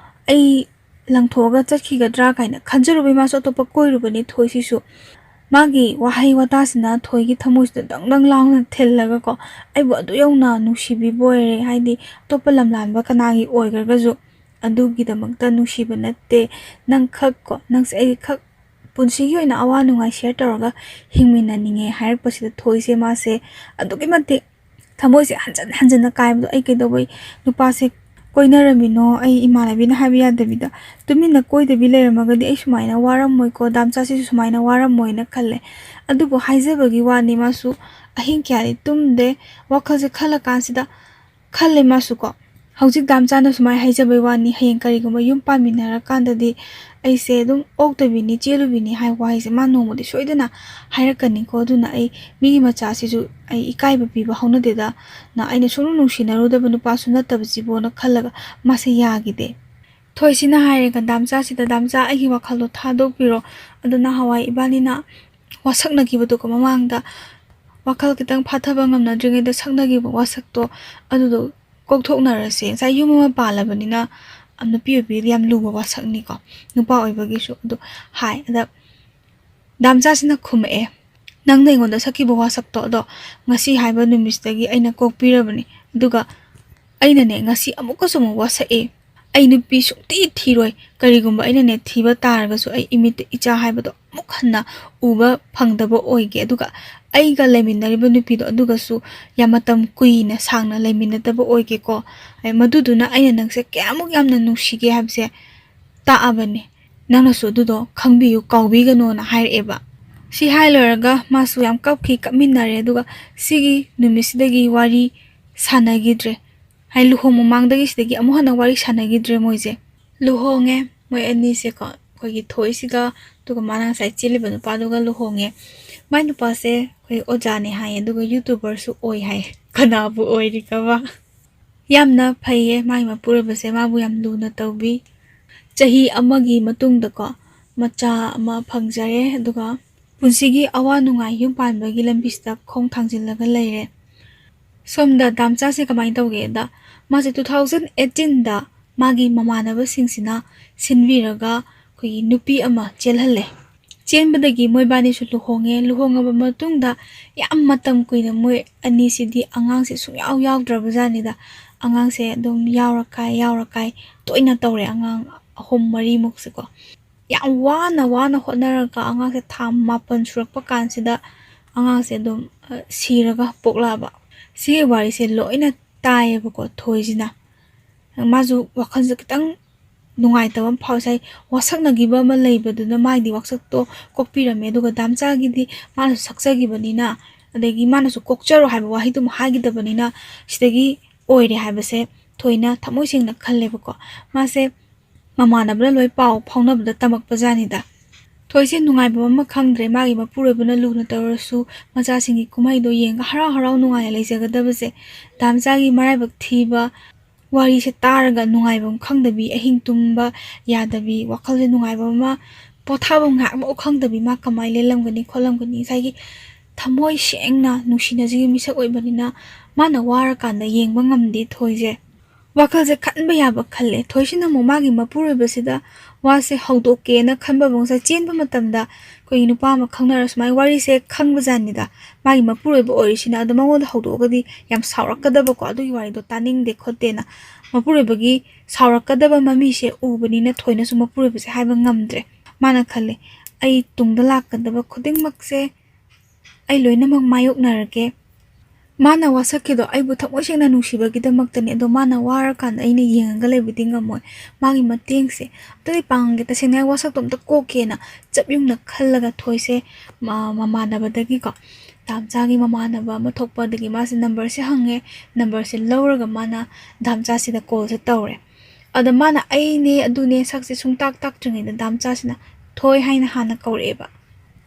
ꯑꯩ ꯂꯪꯊꯣꯛꯑꯒ ꯆꯠꯈꯤꯒꯗ꯭ꯔꯥ ꯀꯥꯏꯅ ꯈꯟꯖꯔꯨꯕꯩ ꯃꯥꯁꯨ ꯑꯇꯣꯞꯄ ꯀꯣꯏꯔꯨꯕꯅꯤ ꯊꯣꯏꯁꯤꯁꯨ꯫ ꯃꯥꯒꯤ ꯋꯥꯍꯩ ꯋꯥꯇꯥꯁꯤꯅ ꯊꯣꯏꯒꯤ ꯊꯃꯣꯏꯁꯤꯗ ꯗꯪ ꯗꯪ ꯂꯥꯎꯅ ꯊꯤꯜꯂꯒꯀꯣ, ꯑꯩꯕꯨ ꯑꯗꯨ ꯌꯧꯅ ꯅꯨꯡꯁꯤꯕꯤꯕ ꯑꯣꯏꯔꯦ, ꯍꯥꯏꯗꯤ ꯑꯇꯣꯞꯄ ꯂꯝꯂꯥꯟꯕ ꯀꯅꯥꯒꯤ ꯑꯣꯏꯈ꯭ꯔꯒꯁꯨ ꯑꯗꯨꯒꯤꯗꯃꯛꯇ ꯅꯨꯡꯁꯤꯕ ꯅꯠꯇꯦ, ꯅꯪ ꯈꯛ ꯀꯣ, ꯅꯪꯁꯦ ꯑꯩꯒꯤ ꯈꯛ, ꯄꯨꯟꯁꯤꯒꯤ ꯑꯣꯏꯅ ꯑꯋꯥ ꯅꯨꯡꯉꯥꯏ share ꯇꯧꯔꯒ ꯍꯤꯡꯃꯤꯟꯅꯅꯤꯡꯉꯦ ꯍꯥꯏꯔꯛꯄꯁꯤꯗ ꯊꯣꯏꯁꯦ ꯃꯥꯁꯦ ꯑꯗꯨꯛꯀꯤ ꯃꯇꯤꯛ ꯊꯃꯣꯏꯁꯦ ꯍꯟꯖꯟ ꯍꯟꯖꯟꯅ ꯀꯥꯏꯕꯗꯣ, "ꯑꯩ ꯀꯩꯗꯧꯕꯩ ꯅꯨꯄꯥꯁꯦ ꯀꯣꯏꯅꯔꯝꯃꯤꯅꯣ?" ꯑꯩ ꯏꯃꯥꯟꯅꯕꯤꯅ ꯍꯥꯏꯕ ꯌꯥꯗꯕꯤꯗ ꯇꯨꯃꯤꯟꯅ ꯀꯣꯏꯗꯕꯤ ꯂꯩꯔꯝꯃꯒꯗꯤ ꯑꯩ ꯁꯨꯃꯥꯏꯅ ꯋꯥꯔꯝꯃꯣꯏꯀꯣ, ꯗꯥꯝꯆꯥꯁꯤꯁꯨ ꯁꯨꯃꯥꯏꯅ ꯋꯥꯔꯝꯃꯣꯏꯅ ꯈꯜꯂꯦ꯫ ꯑꯗꯨꯕꯨ ꯍꯥꯏꯖꯕꯒꯤ ꯋꯥꯅꯤ, ꯃꯥꯁꯨ ꯑꯍꯤꯡ ꯀꯌꯥꯗꯤ ꯇꯨꯝꯗꯦ, ꯋꯥꯈꯜꯁꯦ ꯈꯜꯂ ꯀꯥꯟꯁꯤꯗ ꯈꯜꯂꯦ ꯃꯥꯁꯨ ꯀꯣ꯫ ꯍꯧꯖꯤꯛ ꯗꯥꯝꯆꯥꯅ ꯁꯨꯃꯥꯏꯅ ꯍꯥꯏꯖꯕꯩ ꯋꯥꯅꯤ, ꯍꯌꯦꯡ ꯀꯔꯤꯒꯨꯝꯕ ꯌꯨꯝ ꯄꯥꯟꯃꯤꯟꯅꯔꯀꯥꯟꯗꯗꯤ ꯑꯩꯁꯦ ꯑꯗꯨꯝ ꯑꯣꯛꯇꯕꯤꯅꯤ, ꯆꯦꯜꯂꯨꯕꯤꯅꯤ ꯍꯥꯏꯕ ꯋꯥꯍꯩꯁꯦ ꯃꯥ ꯅꯣꯡꯃꯗꯤ ꯁꯣꯏꯗꯅ ꯍꯥꯏꯔꯛꯀꯅꯤꯀꯣ꯫ ꯑꯗꯨꯅ ꯑꯩ ꯃꯤꯒꯤ ꯃꯆꯥꯁꯤꯁꯨ ꯑꯩ ꯏꯀꯥꯏꯕ ꯄꯤꯕ ꯍꯧꯅꯗꯦꯗ꯫ ꯅ ꯑꯩꯅ ꯁꯨꯡꯅꯨꯡ ꯅꯨꯡꯁꯤꯅꯔꯨꯗꯕ ꯅꯨꯄꯥꯁꯨ ꯅꯠꯇꯕꯁꯤꯕꯨꯅ ꯈꯜꯂꯒ ꯃꯥꯁꯦ ꯌꯥꯈꯤꯗꯦ꯫ ꯊꯣꯏꯁꯤꯅ ꯍꯥꯏꯔꯦ ꯗꯥꯝꯆꯥꯁꯤꯗ, "ꯗꯥꯝꯆꯥ, ꯑꯩꯒꯤ ꯋꯥꯈꯜꯗꯣ ꯊꯥꯗꯣꯛꯄꯤꯔꯣ꯫ ꯑꯗꯣ ꯅꯍꯥꯟꯋꯥꯏ ꯏꯕꯥꯅꯤꯅ ꯋꯥꯁꯛꯅꯈꯤꯕꯗꯨꯀꯣ, ꯃꯃꯥꯡꯗ ꯋꯥꯈꯜ ꯈꯤꯇꯪ ꯐꯥꯊꯕ ꯉꯝꯅꯗ꯭ꯔꯤꯉꯩꯗ ꯁꯛꯅꯈꯤꯕ ꯋꯥꯁꯛꯇꯣ, ꯑꯗꯨꯗꯣ ꯀꯣꯛꯊꯣꯛꯅꯔꯁꯦ꯫ ꯉꯁꯥꯏ ꯌꯨꯝ ꯑꯃ ꯄꯥꯜꯂꯕꯅꯤꯅ ꯅꯨꯄꯤ ꯑꯣꯏꯕꯤꯗꯤ ꯌꯥꯝ ꯂꯨꯕ ꯋꯥꯁꯛꯅꯤꯀꯣ, ꯅꯨꯄꯥ ꯑꯣꯏꯕꯒꯤꯁꯨ꯫ ꯑꯗꯨ ꯍꯥꯏ ꯑꯗ ꯗꯥꯝꯆꯥꯁꯤꯅ ꯈꯨꯝꯃꯛꯑꯦ, "ꯅꯪꯅ ꯑꯩꯉꯣꯟꯗ ꯁꯛꯈꯤꯕ ꯋꯥꯁꯛꯇꯣ, ꯑꯗꯣ ꯉꯁꯤ ꯍꯥꯏꯕ ꯅꯨꯃꯤꯠꯁꯤꯗꯒꯤ ꯑꯩꯅ ꯀꯣꯛꯄꯤꯔꯕꯅꯤ꯫ ꯑꯗꯨꯒ ꯑꯩꯅꯅꯦ, ꯉꯁꯤ ꯑꯃꯨꯛꯀꯁꯨ ꯑꯃꯨꯛ ꯋꯥꯁꯛꯑꯦ꯫ ꯑꯩ ꯅꯨꯄꯤ ꯁꯨꯡꯊꯤ ꯊꯤꯔꯣꯏ꯫ ꯀꯔꯤꯒꯨꯝꯕ ꯑꯩꯅꯅꯦ ꯊꯤꯕ ꯇꯥꯔꯒꯁꯨ, ꯑꯩ ꯏꯃꯤꯠꯇ ꯏꯆꯥ ꯍꯥꯏꯕꯗꯣ ꯑꯃꯨꯛ ꯍꯟꯅ ꯎꯕ ꯐꯪꯗꯕ ꯑꯣꯏꯒꯦ꯫ ꯑꯗꯨꯒ ꯑꯩꯒ ꯂꯩꯃꯤꯟꯅꯔꯤꯕ ꯅꯨꯄꯤꯗꯣ, ꯑꯗꯨꯒꯁꯨ ꯌꯥꯝ ꯃꯇꯝ ꯀꯨꯏꯅ ꯁꯥꯡꯅ ꯂꯩꯃꯤꯟꯅꯗꯕ ꯑꯣꯏꯒꯦꯀꯣ꯫ ꯑꯩ ꯃꯗꯨꯗꯨꯅ ꯑꯩꯅ ꯅꯪꯁꯦ ꯀꯌꯥꯃꯨꯛ ꯌꯥꯝꯅ ꯅꯨꯡꯁꯤꯒꯦ ꯍꯥꯏꯕꯁꯦ ꯇꯥꯛꯑꯕꯅꯦ꯫ ꯅꯪꯅꯁꯨ ꯑꯗꯨꯗꯣ ꯈꯪꯕꯤꯌꯨ, ꯀꯥꯎꯕꯤꯒꯅꯣꯅ" ꯍꯥꯏꯔꯛꯑꯦꯕ꯫ ꯁꯤ ꯍꯥꯏ ꯂꯣꯏꯔꯒ ꯃꯥꯁꯨ ꯌꯥꯝ ꯀꯞꯈꯤ, ꯀꯞꯃꯤꯟꯅꯔꯦ꯫ ꯑꯗꯨꯒ ꯁꯤꯒꯤ ꯅꯨꯃꯤꯠꯁꯤꯗꯒꯤ ꯋꯥꯔꯤ ꯁꯥꯟꯅꯈꯤꯗ꯭ꯔꯦ꯫ ꯍꯥꯏ, ꯂꯨꯍꯣꯡ ꯃꯃꯥꯡꯗꯒꯤ ꯁꯤꯗꯒꯤ ꯑꯃꯨꯛ ꯍꯟꯅ ꯋꯥꯔꯤ ꯁꯥꯟꯅꯈꯤꯗ꯭ꯔꯦ ꯃꯣꯏꯁꯦ꯫ ꯂꯨꯍꯣꯡꯉꯦ ꯃꯣꯏ ꯑꯅꯤꯁꯦꯀꯣ, ꯑꯩꯈꯣꯏꯒꯤ ꯊꯣꯏꯁꯤꯒ, ꯑꯗꯨꯒ ꯃꯥꯅ ꯉꯁꯥꯏ ꯆꯦꯜꯂꯤꯕ ꯅꯨꯄꯥꯗꯨꯒ ꯂꯨꯍꯣꯡꯉꯦ꯫ ꯃꯥꯏ ꯅꯨꯄꯥꯁꯦ ꯑꯩꯈꯣꯏ ꯑꯣꯖꯥꯅꯦ ꯍꯥꯏꯌꯦ, ꯑꯗꯨꯒ YouTuberꯁꯨ ꯑꯣꯏ ꯍꯥꯏꯌꯦ꯫ ꯀꯅꯥꯕꯨ ꯑꯣꯏꯔꯤꯒꯕ? ꯌꯥꯝꯅ ꯐꯩꯌꯦ, ꯃꯥꯒꯤ ꯃꯄꯨꯔꯣꯏꯕꯁꯦ ꯃꯥꯕꯨ ꯌꯥꯝ ꯂꯨꯅ ꯇꯧꯕꯤ꯫ ꯆꯍꯤ ꯑꯃꯒꯤ ꯃꯇꯨꯡꯗꯀꯣ, ꯃꯆꯥ ꯑꯃ ꯐꯪꯖꯔꯦ꯫ ꯑꯗꯨꯒ ꯄꯨꯟꯁꯤꯒꯤ ꯑꯋꯥ ꯅꯨꯡꯉꯥꯏ, ꯌꯨꯝ ꯄꯥꯟꯕꯒꯤ ꯂꯝꯕꯤꯁꯤꯗ ꯈꯣꯡ ꯊꯥꯡꯖꯤꯜꯂꯒ ꯂꯩꯔꯦ꯫ ꯁꯣꯝꯗ ꯗꯥꯝꯆꯥꯁꯦ ꯀꯃꯥꯏꯅ ꯇꯧꯒꯦꯗ, ꯃꯥꯁꯦ two thousand eighteenꯗ ꯃꯥꯒꯤ ꯃꯃꯥꯟꯅꯕꯁꯤꯡꯁꯤꯅ ꯁꯤꯟꯕꯤꯔꯒ ꯑꯩꯈꯣꯏꯒꯤ ꯅꯨꯄꯤ ꯑꯃ ꯆꯦꯜꯍꯜꯂꯦ꯫ ꯆꯦꯟꯕꯗꯒꯤ ꯃꯣꯏꯕꯥꯅꯤꯁꯨ ꯂꯨꯍꯣꯡꯉꯦ꯫ ꯂꯨꯍꯣꯡꯉꯕ ꯃꯇꯨꯡꯗ ꯌꯥꯝ ꯃꯇꯝ ꯀꯨꯏꯅ ꯃꯣꯏ ꯑꯅꯤꯁꯤꯗꯤ ꯑꯉꯥꯡꯁꯦ ꯁꯨꯡꯌꯥꯎ ꯌꯥꯎꯗ꯭ꯔꯕ ꯖꯥꯠꯅꯤꯗ꯫ ꯑꯉꯥꯡꯁꯦ ꯑꯗꯨꯝ ꯌꯥꯎꯔ ꯀꯥꯏ, ꯌꯥꯎꯔ ꯀꯥꯏ, ꯇꯣꯏꯅ ꯇꯧꯔꯦ ꯑꯉꯥꯡ ꯑꯍꯨꯝ ꯃꯔꯤꯃꯨꯛꯁꯦꯀꯣ꯫ ꯌꯥꯝ ꯋꯥꯅ, ꯋꯥꯅ ꯍꯣꯠꯅꯔꯒ ꯑꯉꯥꯡꯁꯦ ꯊꯥ ꯃꯥꯄꯟ ꯁꯨꯔꯛꯄ ꯀꯥꯟꯁꯤꯗ ꯑꯉꯥꯡꯁꯦ ꯑꯗꯨꯝ, ꯑ, ꯁꯤꯔꯒ ꯄꯣꯛꯂꯛꯑꯕ꯫ ꯁꯤꯒꯤ ꯋꯥꯔꯤꯁꯦ ꯂꯣꯏꯅ ꯇꯥꯏꯌꯦꯕꯀꯣ ꯊꯣꯏꯁꯤꯅ꯫ ꯃꯥꯁꯨ ꯋꯥꯈꯜꯁꯦ ꯈꯤꯇꯪ ꯅꯨꯡꯉꯥꯏꯇꯕ ꯑꯃ ꯐꯥꯎꯋꯦ꯫ ꯉꯁꯥꯏ ꯋꯥꯁꯛꯅꯈꯤꯕ ꯑꯃ ꯂꯩꯕꯗꯨꯅ ꯃꯥꯒꯤꯗꯤ ꯋꯥꯁꯛꯇꯣ ꯀꯣꯛꯄꯤꯔꯝꯃꯦ, ꯑꯗꯨꯒ ꯗꯥꯝꯆꯥꯒꯤꯗꯤ ꯃꯥꯅꯁꯨ ꯁꯛꯆꯈꯤꯕꯅꯤꯅ, ꯑꯗꯒꯤ ꯃꯥꯅꯁꯨ "ꯀꯣꯛꯆꯔꯣ" ꯍꯥꯏꯕ ꯋꯥꯍꯩꯗꯨꯃ ꯍꯥꯏꯈꯤꯗꯕꯅꯤꯅ, ꯁꯤꯗꯒꯤ ꯑꯣꯏꯔꯦ ꯍꯥꯏꯕꯁꯦ ꯊꯣꯏꯅ ꯊꯃꯣꯏ ꯁꯦꯡꯅ ꯈꯜꯂꯦꯕꯀꯣ꯫ ꯃꯥꯁꯦ ꯃꯃꯥꯟꯅꯕꯅ ꯂꯣꯏ ꯄꯥꯎ ꯐꯥꯎꯅꯕꯗ ꯇꯝꯃꯛꯄ ꯖꯥꯠꯅꯤꯗ꯫ ꯊꯣꯏꯁꯦ ꯅꯨꯡꯉꯥꯏꯕ ꯑꯃ ꯈꯪꯗ꯭ꯔꯦ, ꯃꯥꯒꯤ ꯃꯄꯨꯔꯣꯏꯕꯅ ꯂꯨꯅ ꯇꯧꯔꯁꯨ ꯃꯆꯥꯁꯤꯡꯒꯤ ꯀꯨꯝꯍꯩꯗꯣ ꯌꯦꯡꯉꯒ ꯍꯔꯥꯎ ꯍꯔꯥꯎ ꯅꯨꯡꯉꯥꯏꯅ ꯂꯩꯖꯒꯗꯕꯁꯦ꯫ ꯗꯥꯝꯆꯥꯒꯤ ꯃꯔꯥꯏꯕꯛ ꯊꯤꯕ ꯋꯥꯔꯤꯁꯦ ꯇꯥꯔꯒ ꯅꯨꯡꯉꯥꯏꯐꯝ ꯈꯪꯗꯕꯤ, ꯑꯍꯤꯡ ꯇꯨꯝꯕ ꯌꯥꯗꯕꯤ, ꯋꯥꯈꯜꯁꯦ ꯅꯨꯡꯉꯥꯏꯕ ꯑꯃ ꯄꯣꯊꯥꯐꯝ ꯉꯥꯏꯍꯥꯛꯃꯛ ꯈꯪꯗꯕꯤ ꯃꯥ ꯀꯃꯥꯏꯅ ꯂꯦꯜꯂꯝꯒꯅꯤ ꯈꯣꯠꯂꯝꯒꯅꯤ꯫ ꯉꯁꯥꯏꯒꯤ ꯊꯃꯣꯏ ꯁꯦꯡꯅ ꯅꯨꯡꯁꯤꯅꯖꯕ ꯃꯤꯁꯛ ꯑꯣꯏꯕꯅꯤꯅ ꯃꯥꯅ ꯋꯥꯔꯀꯥꯟꯗ ꯌꯦꯡꯕ ꯉꯝꯗꯦ ꯊꯣꯏꯁꯦ꯫ ꯋꯥꯈꯜꯁꯦ ꯈꯟꯕ ꯌꯥꯕ ꯈꯜꯂꯦ꯫ ꯊꯣꯏꯁꯤꯅ ꯑꯃꯨꯛ ꯃꯥꯒꯤ ꯃꯄꯨꯔꯣꯏꯕꯁꯤꯗ ꯋꯥꯁꯦ ꯍꯧꯗꯣꯛꯀꯦꯅ ꯈꯟꯕ ꯃꯑꯣꯡꯁꯦ ꯆꯦꯟꯕ ꯃꯇꯝꯗ ꯑꯩꯈꯣꯏꯒꯤ ꯅꯨꯄꯥ ꯑꯃ ꯈꯪꯅꯔ ꯁꯨꯃꯥꯏꯅ ꯋꯥꯔꯤꯁꯦ ꯈꯪꯕꯖꯥꯠꯅꯤꯗ꯫ ꯃꯥꯒꯤ ꯃꯄꯨꯔꯣꯏꯕ ꯑꯣꯏꯔꯤꯁꯤꯅ ꯑꯗꯣ ꯃꯉꯣꯟꯗ ꯍꯧꯗꯣꯛꯑꯒꯗꯤ ꯌꯥꯝ ꯁꯥꯎꯔꯛꯀꯗꯕꯀꯣ, ꯑꯗꯨꯒꯤ ꯋꯥꯔꯤꯗꯣ ꯇꯥꯅꯤꯡꯗꯦ ꯈꯣꯠꯇꯦꯅ꯫ ꯃꯄꯨꯔꯣꯏꯕꯒꯤ ꯁꯥꯎꯔꯛꯀꯗꯕ ꯃꯃꯤꯁꯦ ꯎꯕꯅꯤꯅ ꯊꯣꯏꯅꯁꯨ ꯃꯄꯨꯔꯣꯏꯕꯁꯦ ꯍꯥꯏꯕ ꯉꯝꯗ꯭ꯔꯦ꯫ ꯃꯥꯅ ꯈꯜꯂꯦ, "ꯑꯩ ꯇꯨꯡꯗ ꯂꯥꯛꯀꯗꯕ ꯈꯨꯗꯤꯡꯃꯛꯁꯦ ꯑꯩ ꯂꯣꯏꯅꯃꯛ ꯃꯥꯌꯣꯛꯅꯔꯒꯦ꯫ ꯃꯥꯅ ꯋꯥꯁꯛꯈꯤꯗꯣ ꯑꯩꯕꯨ ꯊꯃꯣꯏ ꯁꯦꯡꯅ ꯅꯨꯡꯁꯤꯕꯒꯤꯗꯃꯛꯇꯅꯦ, ꯑꯗꯣ ꯃꯥꯅ ꯋꯥꯔꯀꯥꯟꯗ ꯑꯩꯅ ꯌꯦꯡꯉꯒ ꯂꯩꯕꯗꯤ ꯉꯝꯃꯣꯏ꯫ ꯃꯥꯒꯤ ꯃꯇꯦꯡꯁꯦ ꯑꯝꯇꯗꯤ ꯄꯥꯡꯉꯒꯦ, ꯇꯁꯦꯡꯅ ꯑꯩ ꯋꯥꯁꯛꯇꯣ ꯑꯝꯇ ꯀꯣꯛꯀꯦꯅ" ꯆꯞ ꯌꯨꯡꯅ ꯈꯜꯂꯒ ꯊꯣꯏꯁꯦ ꯃ-, ꯃꯃꯥꯟꯅꯕꯗꯒꯤꯀꯣ, ꯗꯥꯝꯆꯥꯒꯤ ꯃꯃꯥꯟꯅꯕ ꯑꯃ ꯊꯣꯛꯄ, ꯑꯗꯒꯤ ꯃꯥꯁꯦ ꯅꯝꯕꯔꯁꯦ ꯍꯪꯉꯦ꯫ ꯅꯝꯕꯔꯁꯦ ꯂꯧꯔꯒ ꯃꯥꯅ ꯗꯥꯝꯆꯥꯁꯤꯗ ꯀꯣꯜꯁꯦ ꯇꯧꯔꯦ꯫ ꯑꯗ ꯃꯥꯅ "ꯑꯩꯅꯦ, ꯑꯗꯨꯅꯦ", ꯁꯛꯁꯦ ꯁꯨꯡꯇꯥꯛ ꯇꯥꯛꯇ꯭ꯔꯤꯉꯩꯗ ꯗꯥꯝꯆꯥꯁꯤꯅ "ꯊꯣꯏ" ꯍꯥꯏꯅ ꯍꯥꯟꯅ ꯀꯧꯔꯛꯑꯦꯕ꯫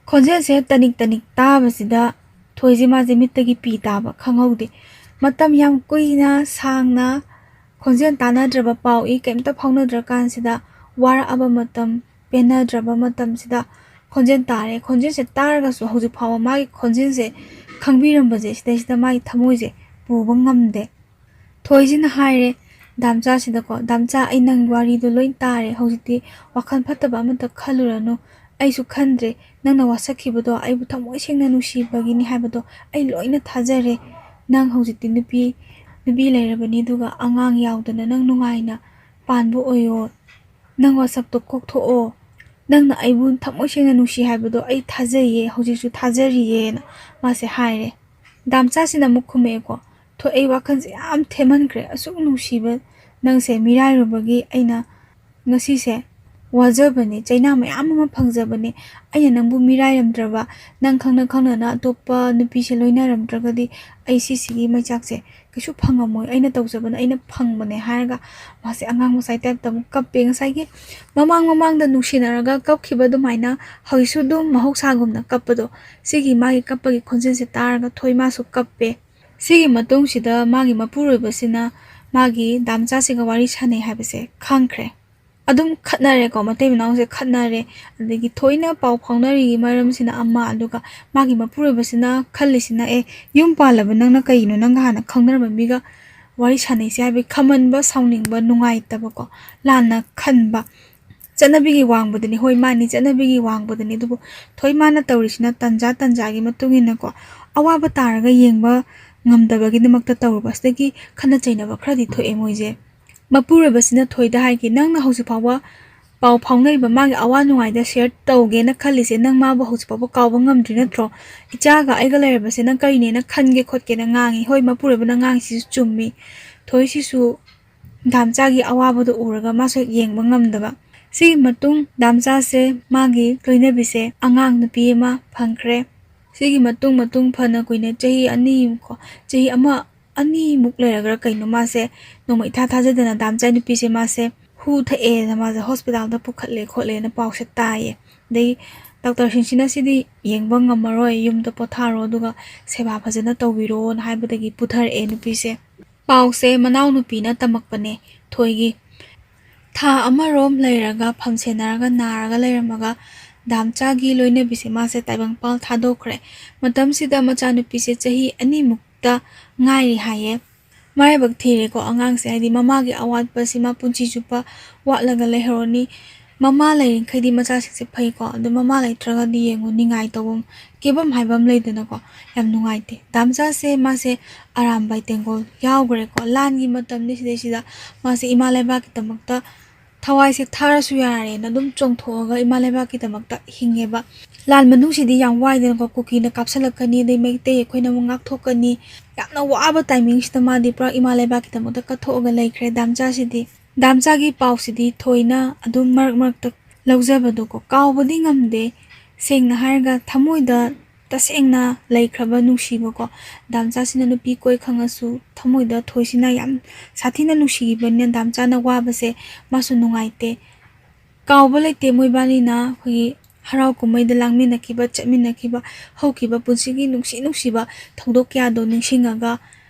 ꯈꯣꯟꯖꯦꯜꯁꯦ ꯇꯅꯤꯛ ꯇꯅꯤꯛ ꯇꯥꯕꯁꯤꯗ ꯊꯣꯏꯁꯦ ꯃꯥꯁꯦ ꯃꯤꯠꯇꯒꯤ ꯄꯤ ꯇꯥꯕ ꯈꯪꯍꯧꯗꯦ꯫ ꯃꯇꯝ ꯌꯥꯝ ꯀꯨꯏꯅ ꯁꯥꯡꯅ ꯈꯣꯟꯖꯦꯜ ꯇꯥꯟꯅꯗ꯭ꯔꯕ, ꯄꯥꯎ ꯏ ꯀꯩꯝꯇ ꯐꯥꯎꯅꯗ꯭ꯔꯀꯥꯟꯁꯤꯗ, ꯋꯥꯔꯛꯑꯕ ꯃꯇꯝ, ꯄꯦꯟꯅꯗ꯭ꯔꯕ ꯃꯇꯝꯁꯤꯗ ꯈꯣꯟꯖꯦꯜ ꯇꯥꯔꯦ꯫ ꯈꯣꯟꯖꯦꯜꯁꯦ ꯇꯥꯔꯒꯁꯨ ꯍꯧꯖꯤꯛ ꯐꯥꯎꯕ ꯃꯥꯒꯤ ꯈꯣꯟꯖꯦꯜꯁꯦ ꯈꯪꯕꯤꯔꯝꯕꯁꯦ ꯁꯤꯗꯩꯁꯤꯗ ꯃꯥꯒꯤ ꯊꯃꯣꯏꯁꯦ ꯄꯨꯕ ꯉꯝꯗꯦ꯫ ꯊꯣꯏꯁꯤꯅ ꯍꯥꯏꯔꯦ ꯗꯥꯝꯆꯥꯁꯤꯗꯀꯣ, "ꯗꯥꯝꯆꯥ, ꯑꯩ ꯅꯪ ꯋꯥꯔꯤꯗꯣ ꯂꯣꯏ ꯇꯥꯔꯦ, ꯍꯧꯖꯤꯛꯇꯤ ꯋꯥꯈꯜ ꯐꯠꯇꯕ ꯑꯃꯠꯇ ꯈꯜꯂꯨꯔꯅꯨ, ꯑꯩꯁꯨ ꯈꯟꯗ꯭ꯔꯦ, ꯅꯪꯅ ꯋꯥꯁꯛꯈꯤꯕꯗꯣ ꯑꯩꯕꯨ ꯊꯃꯣꯏ ꯁꯦꯡꯅ ꯅꯨꯡꯁꯤꯕꯒꯤꯅꯤ ꯍꯥꯏꯕꯗꯣ ꯑꯩ ꯂꯣꯏꯅ ꯊꯥꯖꯔꯦ꯫ ꯅꯪ ꯍꯧꯖꯤꯛꯇꯤ ꯅꯨꯄꯤ, ꯅꯨꯄꯤ ꯂꯩꯔꯕꯅꯤ, ꯑꯗꯨꯒ ꯑꯉꯥꯡ ꯌꯥꯎꯗꯅ ꯅꯪ ꯅꯨꯡꯉꯥꯏꯅ ꯄꯥꯟꯕ ꯑꯣꯏꯌꯣ, ꯅꯪ ꯋꯥꯁꯛꯇꯣ ꯀꯣꯛꯊꯣꯛꯑꯣ, ꯅꯪꯅ ꯑꯩꯕꯨ ꯊꯃꯣꯏ ꯁꯦꯡꯅ ꯅꯨꯡꯁꯤ ꯍꯥꯏꯕꯗꯣ ꯑꯩ ꯊꯥꯖꯩꯌꯦ, ꯍꯧꯖꯤꯛꯁꯨ ꯊꯥꯖꯔꯤꯌꯦꯅ" ꯃꯥꯁꯦ ꯍꯥꯏꯔꯦ꯫ ꯗꯥꯝꯆꯥꯁꯤꯅ ꯑꯃꯨꯛ ꯈꯨꯝꯃꯛꯑꯦꯀꯣ, "ꯊꯣꯏ, ꯑꯩ ꯋꯥꯈꯜꯁꯦ ꯌꯥꯝ ꯊꯦꯝꯍꯟꯈ꯭ꯔꯦ, ꯑꯁꯨꯛ ꯅꯨꯡꯁꯤꯕ ꯅꯪꯁꯦ ꯃꯤꯔꯥꯏꯔꯨꯕꯒꯤ ꯑꯩꯅ ꯉꯁꯤꯁꯦ ꯋꯥꯖꯕꯅꯦ, ꯆꯩꯅꯥ ꯃꯌꯥꯝ ꯑꯃ ꯐꯪꯖꯕꯅꯦ, ꯑꯩꯅ ꯅꯪꯕꯨ ꯃꯤꯔꯥꯏꯔꯝꯗ꯭ꯔꯕ, ꯅꯪ ꯈꯪꯅ ꯈꯪꯅꯅ ꯑꯇꯣꯞꯄ ꯅꯨꯄꯤꯁꯦ ꯂꯣꯏꯅꯔꯝꯗ꯭ꯔꯒꯗꯤ ꯑꯩ ꯁꯤꯁꯤꯒꯤ ꯃꯩꯆꯥꯛꯁꯦ ꯀꯩꯁꯨ ꯐꯪꯉꯝꯃꯣꯏ, ꯑꯩꯅ ꯇꯧꯖꯕꯅ ꯑꯩꯅ ꯐꯪꯕꯅꯦ" ꯍꯥꯏꯔꯒ ꯃꯥꯁꯦ ꯑꯉꯥꯡ ꯃꯆꯥꯒꯤ ꯇꯥꯏꯞꯇ ꯑꯃꯨꯛ ꯀꯞꯄꯦ꯫ ꯉꯁꯥꯏꯒꯤ ꯃꯃꯥꯡ ꯃꯃꯥꯡꯗ ꯅꯨꯡꯁꯤꯅꯔꯒ ꯀꯞꯈꯤꯕ ꯑꯗꯨꯃꯥꯏꯅ ꯍꯧꯖꯤꯛꯁꯨ ꯑꯗꯨꯝ ꯃꯍꯧꯁꯥꯒꯨꯝꯅ ꯀꯞꯄꯗꯣ, ꯁꯤꯒꯤ ꯃꯥꯒꯤ ꯀꯞꯄꯒꯤ ꯈꯣꯟꯖꯦꯜꯁꯦ ꯇꯥꯔꯒ ꯊꯣꯏ ꯃꯥꯁꯨ ꯀꯞꯄꯦ꯫ ꯁꯤꯒꯤ ꯃꯇꯨꯡꯁꯤꯗ ꯃꯥꯒꯤ ꯃꯄꯨꯔꯣꯏꯕꯁꯤꯅ ꯃꯥꯒꯤ ꯗꯥꯝꯆꯥꯁꯤꯒ ꯋꯥꯔꯤ ꯁꯥꯟꯅꯩ ꯍꯥꯏꯕꯁꯦ ꯈꯪꯈ꯭ꯔꯦ꯫ ꯑꯗꯨꯝ ꯈꯠꯅꯔꯦꯀꯣ, ꯃꯇꯩ ꯃꯅꯥꯎꯁꯦ ꯈꯠꯅꯔꯦ꯫ ꯑꯗꯒꯤ ꯊꯣꯏꯅ ꯄꯥꯎ ꯐꯥꯎꯅꯔꯤꯒꯤ ꯃꯔꯝꯁꯤꯅ ꯑꯃ, ꯑꯗꯨꯒ ꯃꯥꯒꯤ ꯃꯄꯨꯔꯣꯏꯕꯁꯤꯅ ꯈꯜꯂꯤꯁꯤꯅ, "ꯑꯦ, ꯌꯨꯝ ꯄꯥꯜꯂꯕ ꯅꯪꯅ ꯀꯩꯒꯤꯅꯣ? ꯅꯪꯒ ꯍꯥꯟꯅ ꯈꯪꯅꯔꯝꯕ ꯃꯤꯒ ꯋꯥꯔꯤ ꯁꯥꯟꯅꯩꯁꯦ" ꯍꯥꯏꯕꯒꯤ ꯈꯝꯍꯟꯕ, ꯁꯥꯎꯅꯤꯡꯕ, ꯅꯨꯡꯉꯥꯏꯇꯕꯀꯣ, ꯂꯥꯟꯅ ꯈꯟꯕ꯫ ꯆꯠꯅꯕꯤꯒꯤ ꯋꯥꯡꯕꯗꯨꯅꯤ, ꯍꯣꯏ, ꯃꯥꯅꯤ, ꯆꯠꯅꯕꯤꯒꯤ ꯋꯥꯡꯕꯗꯨꯅꯤ, ꯑꯗꯨꯕꯨ ꯊꯣꯏ ꯃꯥꯅ ꯇꯧꯔꯤꯁꯤꯅ ꯇꯟꯖꯥ ꯇꯟꯖꯥꯒꯤ ꯃꯇꯨꯡ ꯏꯟꯅꯀꯣ, ꯑꯋꯥꯕ ꯇꯥꯔꯒ ꯌꯦꯡꯕ ꯉꯝꯗꯕꯒꯤꯗꯃꯛꯇ ꯇꯧꯔꯨꯕ ꯑꯁꯤꯗꯒꯤ ꯈꯠꯅ ꯆꯩꯅꯕ ꯈꯔꯗꯤ ꯊꯣꯛꯑꯦ ꯃꯣꯏꯁꯦ꯫ ꯃꯄꯨꯔꯣꯏꯕꯁꯤꯅ ꯊꯣꯏꯗ ꯍꯥꯏꯈꯤ, "ꯅꯪꯅ ꯍꯧꯖꯤꯛ ꯐꯥꯎꯕ ꯄꯥꯎ ꯐꯥꯎꯅꯔꯤꯕ, ꯃꯥꯒꯤ ꯑꯋꯥ ꯅꯨꯡꯉꯥꯏꯗ ꯁꯤꯌꯔ ꯇꯧꯒꯦꯅ ꯈꯜꯂꯤꯁꯦ, ꯅꯪ ꯃꯥꯕꯨ ꯍꯧꯖꯤꯛ ꯐꯥꯎꯕ ꯀꯥꯎꯕ ꯉꯝꯗ꯭ꯔꯤ ꯅꯠꯇ꯭ꯔꯣ? ꯏꯆꯥꯒ ꯑꯩꯒ ꯂꯩꯔꯕꯁꯦ ꯅꯪ ꯀꯔꯤꯅꯦꯅ ꯈꯟꯒꯦ ꯈꯣꯠꯀꯦꯅ" ꯉꯥꯡꯉꯤ꯫ ꯍꯣꯏ, ꯃꯄꯨꯔꯣꯏꯕꯅ ꯉꯥꯡꯉꯤꯁꯤꯁꯨ ꯆꯨꯝꯃꯤ꯫ ꯊꯣꯏꯁꯤꯁꯨ ꯗꯥꯝꯆꯥꯒꯤ ꯑꯋꯥꯕꯗꯣ ꯎꯔꯒ ꯃꯥꯁꯨ ꯌꯦꯡꯕ ꯉꯝꯗꯕ꯫ ꯁꯤꯒꯤ ꯃꯇꯨꯡ ꯗꯥꯝꯆꯥꯁꯦ ꯃꯥꯒꯤ ꯂꯣꯏꯅꯕꯤꯁꯦ ꯑꯉꯥꯡ ꯅꯨꯄꯤ ꯑꯃ ꯐꯪꯈ꯭ꯔꯦ꯫ ꯁꯤꯒꯤ ꯃꯇꯨꯡ ꯃꯇꯨꯡ ꯐꯅ ꯀꯨꯏꯅ ꯆꯍꯤ ꯑꯅꯤꯃꯨꯛ ꯀꯣ, ꯆꯍꯤ ꯑꯃ ꯑꯅꯤꯃꯨꯛ ꯂꯩꯔꯒ ꯀꯩꯅꯣ ꯃꯥꯁꯦ ꯅꯣꯡꯃ ꯏꯊꯥ ꯊꯥꯖꯗꯅ ꯗꯥꯝꯆꯥ ꯅꯨꯄꯤꯁꯦ ꯃꯥꯁꯦ ꯍꯨ ꯊꯛꯑꯦꯅ ꯃꯥꯁꯦ ꯍꯣꯁꯄꯤꯇꯥꯜꯗ ꯄꯨꯈꯠꯂꯦ ꯈꯣꯠꯂꯦꯅ ꯄꯥꯎꯁꯦ ꯇꯥꯏꯌꯦ꯫ ꯑꯗꯩ ꯗꯣꯛꯇꯔꯁꯤꯡꯁꯤꯅ "ꯁꯤꯗꯤ ꯌꯦꯡꯕ ꯉꯝꯃꯔꯣꯏ, ꯌꯨꯝꯗ ꯄꯣꯊꯥꯔꯣ, ꯑꯗꯨꯒ ꯁꯦꯕꯥ ꯐꯖꯅ ꯇꯧꯕꯤꯔꯣꯅ" ꯍꯥꯏꯕꯗꯒꯤ ꯄꯨꯊꯔꯛꯑꯦ ꯅꯨꯄꯤꯁꯦ꯫ ꯄꯥꯎꯁꯦ ꯃꯅꯥꯎꯅꯨꯄꯤꯅ ꯇꯝꯃꯛꯄꯅꯦ ꯊꯣꯏꯒꯤ꯫ ꯊꯥ ꯑꯃꯔꯣꯝ ꯂꯩꯔꯒ, ꯐꯝ ꯁꯦꯟꯅꯔꯒ, ꯅꯥꯔꯒ ꯂꯩꯔꯝꯃꯒ ꯗꯥꯝꯆꯥꯒꯤ ꯂꯣꯏꯅꯕꯤꯁꯦ ꯃꯥꯁꯦ ꯇꯥꯏꯕꯪꯄꯥꯜ ꯊꯥꯗꯣꯛꯈ꯭ꯔꯦ꯫ ꯃꯇꯝꯁꯤꯗ ꯃꯆꯥꯅꯨꯄꯤꯁꯦ ꯆꯍꯤ ꯑꯅꯤꯃꯨꯛꯇ ꯉꯥꯏꯔꯤ ꯍꯥꯏꯌꯦ꯫ ꯃꯔꯥꯏꯕꯛ ꯊꯤꯔꯦꯀꯣ ꯑꯉꯥꯡꯁꯦ, ꯍꯥꯏꯗꯤ ꯃꯃꯥꯒꯤ ꯑꯋꯥꯠꯄꯁꯤ ꯃꯥ ꯄꯨꯟꯁꯤ ꯆꯨꯞꯄ ꯋꯥꯠꯂꯒ ꯂꯩꯍꯧꯔꯅꯤ꯫ ꯃꯃꯥ ꯂꯩꯔꯤꯈꯩꯗꯤ ꯃꯆꯥꯁꯤꯡꯁꯦ ꯐꯩꯀꯣ, ꯑꯗꯣ ꯃꯃꯥ ꯂꯩꯇ꯭ꯔꯒꯗꯤ ꯌꯦꯡꯉꯨ, ꯅꯤꯡꯉꯥꯏ ꯇꯧꯐꯝ ꯀꯦꯐꯝ ꯍꯥꯏꯕ ꯑꯃ ꯂꯩꯗꯅꯀꯣ, ꯌꯥꯝ ꯅꯨꯡꯉꯥꯏꯇꯦ꯫ ꯗꯥꯝꯆꯥꯁꯦ ꯃꯥꯁꯦ ꯑꯔꯥꯝꯕꯥꯏ ꯇꯦꯡꯒꯣꯜ ꯌꯥꯎꯈ꯭ꯔꯦꯀꯣ꯫ ꯂꯥꯟꯒꯤ ꯃꯇꯝꯅꯤ, ꯁꯤꯗꯩꯁꯤꯗ ꯃꯥꯁꯦ ꯏꯃꯥ ꯂꯩꯕꯥꯛꯀꯤꯗꯃꯛꯇ ꯊꯋꯥꯏꯁꯦ ꯊꯥꯔꯁꯨ ꯌꯥꯔꯦꯅ ꯑꯗꯨꯝ ꯆꯣꯡꯊꯣꯛꯑꯒ ꯏꯃꯥ ꯂꯩꯕꯥꯛꯀꯤꯗꯃꯛꯇ ꯍꯤꯡꯉꯦꯕ꯫ ꯂꯥꯟ ꯃꯅꯨꯡꯁꯤꯗꯤ ꯌꯥꯝ ꯋꯥꯏꯗꯅꯀꯣ, ꯀꯨꯀꯤꯅ ꯀꯥꯞꯁꯜꯂꯛꯀꯅꯤ, ꯑꯗꯩ ꯃꯩꯇꯩ ꯑꯩꯈꯣꯏꯅ ꯑꯃꯨꯛ ꯉꯥꯛꯊꯣꯛꯀꯅꯤ꯫ ꯌꯥꯝꯅ ꯋꯥꯕ ꯇꯥꯏꯃꯤꯡꯁꯤꯗ ꯃꯥꯗꯤ ꯄꯨꯔꯥ ꯏꯃꯥ ꯂꯩꯕꯥꯛꯀꯤꯗꯃꯛꯇ ꯀꯠꯊꯣꯛꯑꯒ ꯂꯩꯈ꯭ꯔꯦ ꯗꯥꯝꯆꯥꯁꯤꯗꯤ꯫ ꯗꯥꯝꯆꯥꯒꯤ ꯄꯥꯎꯁꯤꯗꯤ ꯊꯣꯏꯅ ꯑꯗꯨꯝ ꯃꯔꯛ ꯃꯔꯛꯇ ꯂꯧꯖꯕꯗꯣꯀꯣ, ꯀꯥꯎꯕꯗꯤ ꯉꯝꯗꯦ꯫ ꯁꯦꯡꯅ ꯍꯥꯏꯔꯒ ꯊꯃꯣꯏꯗ ꯇꯁꯦꯡꯅ ꯂꯩꯈ꯭ꯔꯕ ꯅꯨꯡꯁꯤꯕꯀꯣ꯫ ꯗꯥꯝꯆꯥꯁꯤꯅ ꯅꯨꯄꯤ ꯀꯣꯏ ꯈꯪꯉꯁꯨ ꯊꯃꯣꯏꯗ ꯊꯣꯏꯁꯤꯅ ꯌꯥꯝ ꯁꯥꯊꯤꯅ ꯅꯨꯡꯁꯤꯈꯤꯕꯅꯤꯅ ꯗꯥꯝꯆꯥꯅ ꯋꯥꯕꯁꯦ ꯃꯥꯁꯨ ꯅꯨꯡꯉꯥꯏꯇꯦ꯫ ꯀꯥꯎꯕ ꯂꯩꯇꯦ ꯃꯣꯏꯕꯥꯅꯤꯅ ꯑꯩꯈꯣꯏꯒꯤ ꯍꯔꯥꯎ ꯀꯨꯝꯍꯩꯗ ꯂꯥꯡꯃꯤꯟꯅꯈꯤꯕ, ꯆꯠꯃꯤꯟꯅꯈꯤꯕ, ꯍꯧꯈꯤꯕ ꯄꯨꯟꯁꯤꯒꯤ ꯅꯨꯡꯁꯤ ꯅꯨꯡꯁꯤꯕ ꯊꯧꯗꯣꯛ ꯀꯌꯥꯗꯣ ꯅꯤꯡꯁꯤꯡꯉꯒ